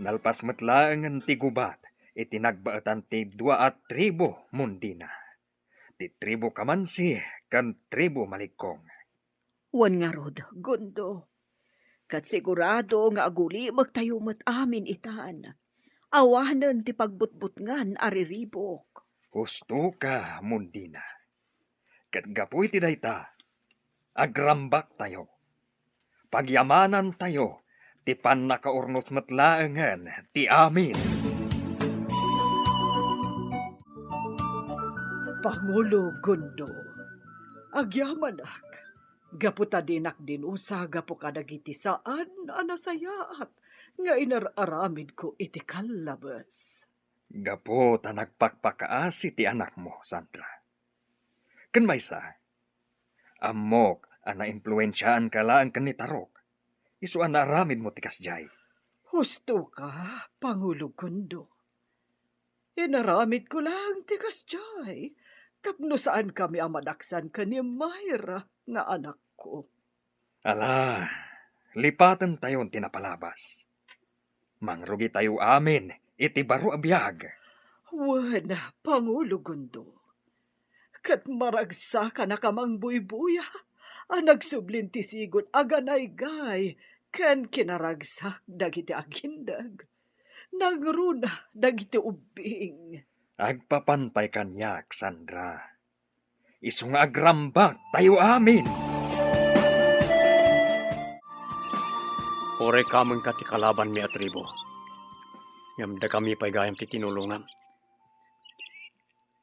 nalpas met laengen ti gubat iti nagbaetan ti dua a tribu, Mundina. Ti tribu Kamansi ken tribu Maligkong. Wen ngarud, Gundo, ket sigurado nga agulimektayo met amin itan. Awanen ti pagbutbutngan a riribok. Husto ka, Mundina. Ket gapu iti dayta, agrambaktayo. Pagyamanantayo ti pannakaurnos met laengen ti amin. Pangulo Gundo, agyamanak, gapu ta dinak dinusa gapu kadagiti saan a nasayaat nga inar-aramidko iti kallabes. Gapu ta nagpakpakaasi ti anakmo, Sandra. Ken maysa, ammok a naimpluensiaanka laeng ken ni Tarok, isu a naaramidmo ti kasdiay. Husto ka, Pangulo Gundo. Inaramidko laeng ti kasdiay tapno saankami a madaksan ken ni Myra nga anakko. Ala, lipatentayon ti napalabas. Mangrugitayo amin iti baro a biag. Wen, Pangulo Gundo, ket maragsakan a kamangbuybuya a nagsublin ti sigud a ganaygay ken kinaragsak dagiti agindeg. Nangruna dagiti ubbing. Agpapan pay kaniak, Sandra. Isu nga agrambaktayo amin. Uray kamenka ti kalabanmi a tribo, ngem dakami pay gayam ti tinulongam.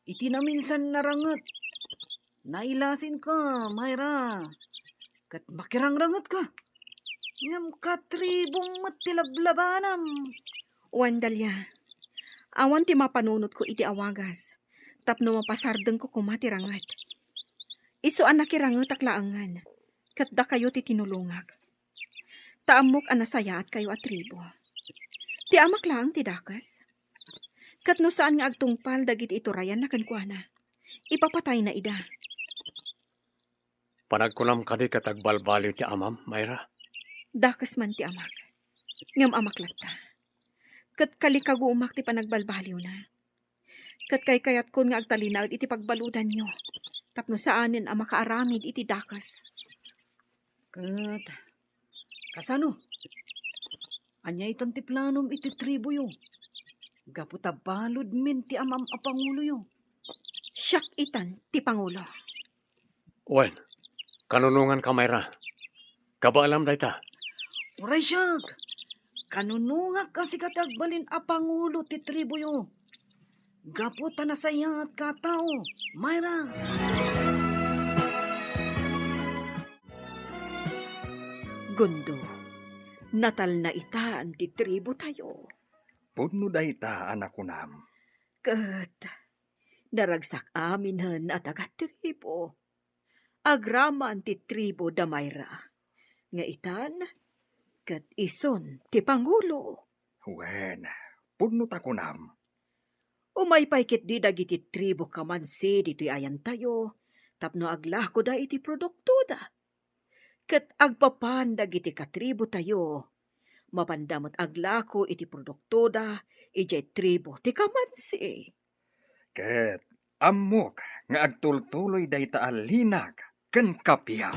Iti naminsan naranget, nailasinka, Myra, ket makirangrangetka. Ngem katribom met ti lablabanam. Wen, Dalia, awan ti mapanunotko iti awagas tapno mapasardengko koma ti ranget. Isu a nakirangetak laengen, ket dakayo ti tinulongak. Ta ammok a nasayaatkayo a tribo. Ti amak laeng ti dakes. Ket no saan nga agtungpal dagiti iturayanna kenkuana, ipapatayna ida. Panagkunam kadi ket agbalbaliw ti amam, Myra? Dakes man ti amak. Ngem amak latta. Ket kalikagumak ti panagbalbaliwna. Ket kaykayatkon nga agtalinaed iti pagbaludanyo tapno saanen a makaaramid iti dakes. Ket kasano? Ania itan ti planom iti tribuyo? Gapu ta baludmin ti amam a panguloyo. Siak itan ti pangulo. Wen, kanunonganka, Myra. Kabaelam dayta. Uray siak, kanunongak a sika ti agbalin a pangulo ti tribuyo. Gapu ta nasayaatka a tao, Myra. Gundo, natalna itan ti tribu tayo. Pudno dayta a nakunam. Ket naragsak aminen a taga-tribu. Agraman ti tribu da Mayra, nga itan ket isun ti pangulo. Wen, pudno ta kunam. Umay pay ketdi dagiti tribu kamansi ditoy ayantayo tapno aglakoda iti produktoda. Ket agpapan dagiti katributayo, mapanda met aglako iti produktoda idiay tribu ti kamansi. Ket ammok nga agtultuloy dayta a linag ken kappia.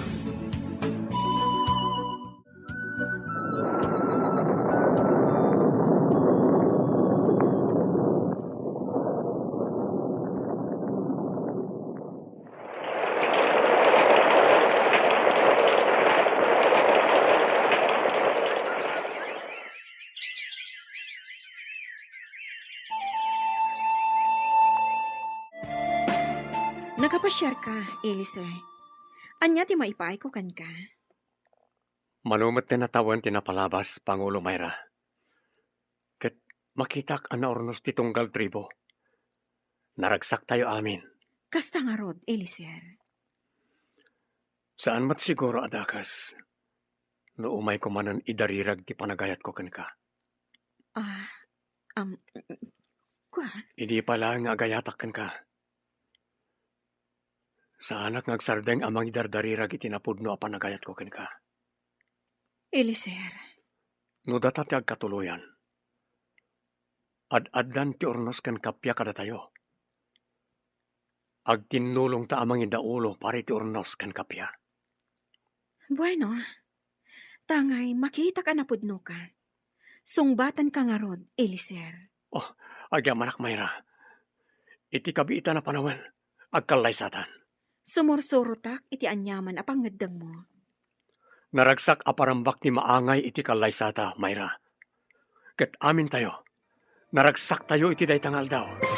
Nakapasiarka, Eliezer. Ania ti maipaayko kenka? Mano met ti natawen ti napalabas, Pangulo Mayra. Ket makitak a naurnos ti tunggal tribu. Naragsaktayo amin. Kasta ngarud, Eliezer. Saan met siguro a dakes no umayko manen idarirag ti panagayatko kenka. Ah, am, kua? Idi pay laeng nga agayatak kenka, saanak nga agsardeng a mangidardarirag iti napudno a panagayatko kenka. Eliezer. No data ti agkatuloyan, ad-addan ti urnos ken kappia kadatayo. Agtinnulongta a mangidaulo para iti urnos ken kappia. Bueno, tangay makitak a napudnoka. Sungbatanka ngarud, Eliezer. Oh, agyamanak, Mayra. Iti kabiitan a panawen, agkallaysatan. Sumursurotak iti aniaman a pangngeddengmo. Naragsak a parambak ti maangay iti kallaysata, Mayra. Ket amintayo, naragsaktayo iti dayta nga aldaw.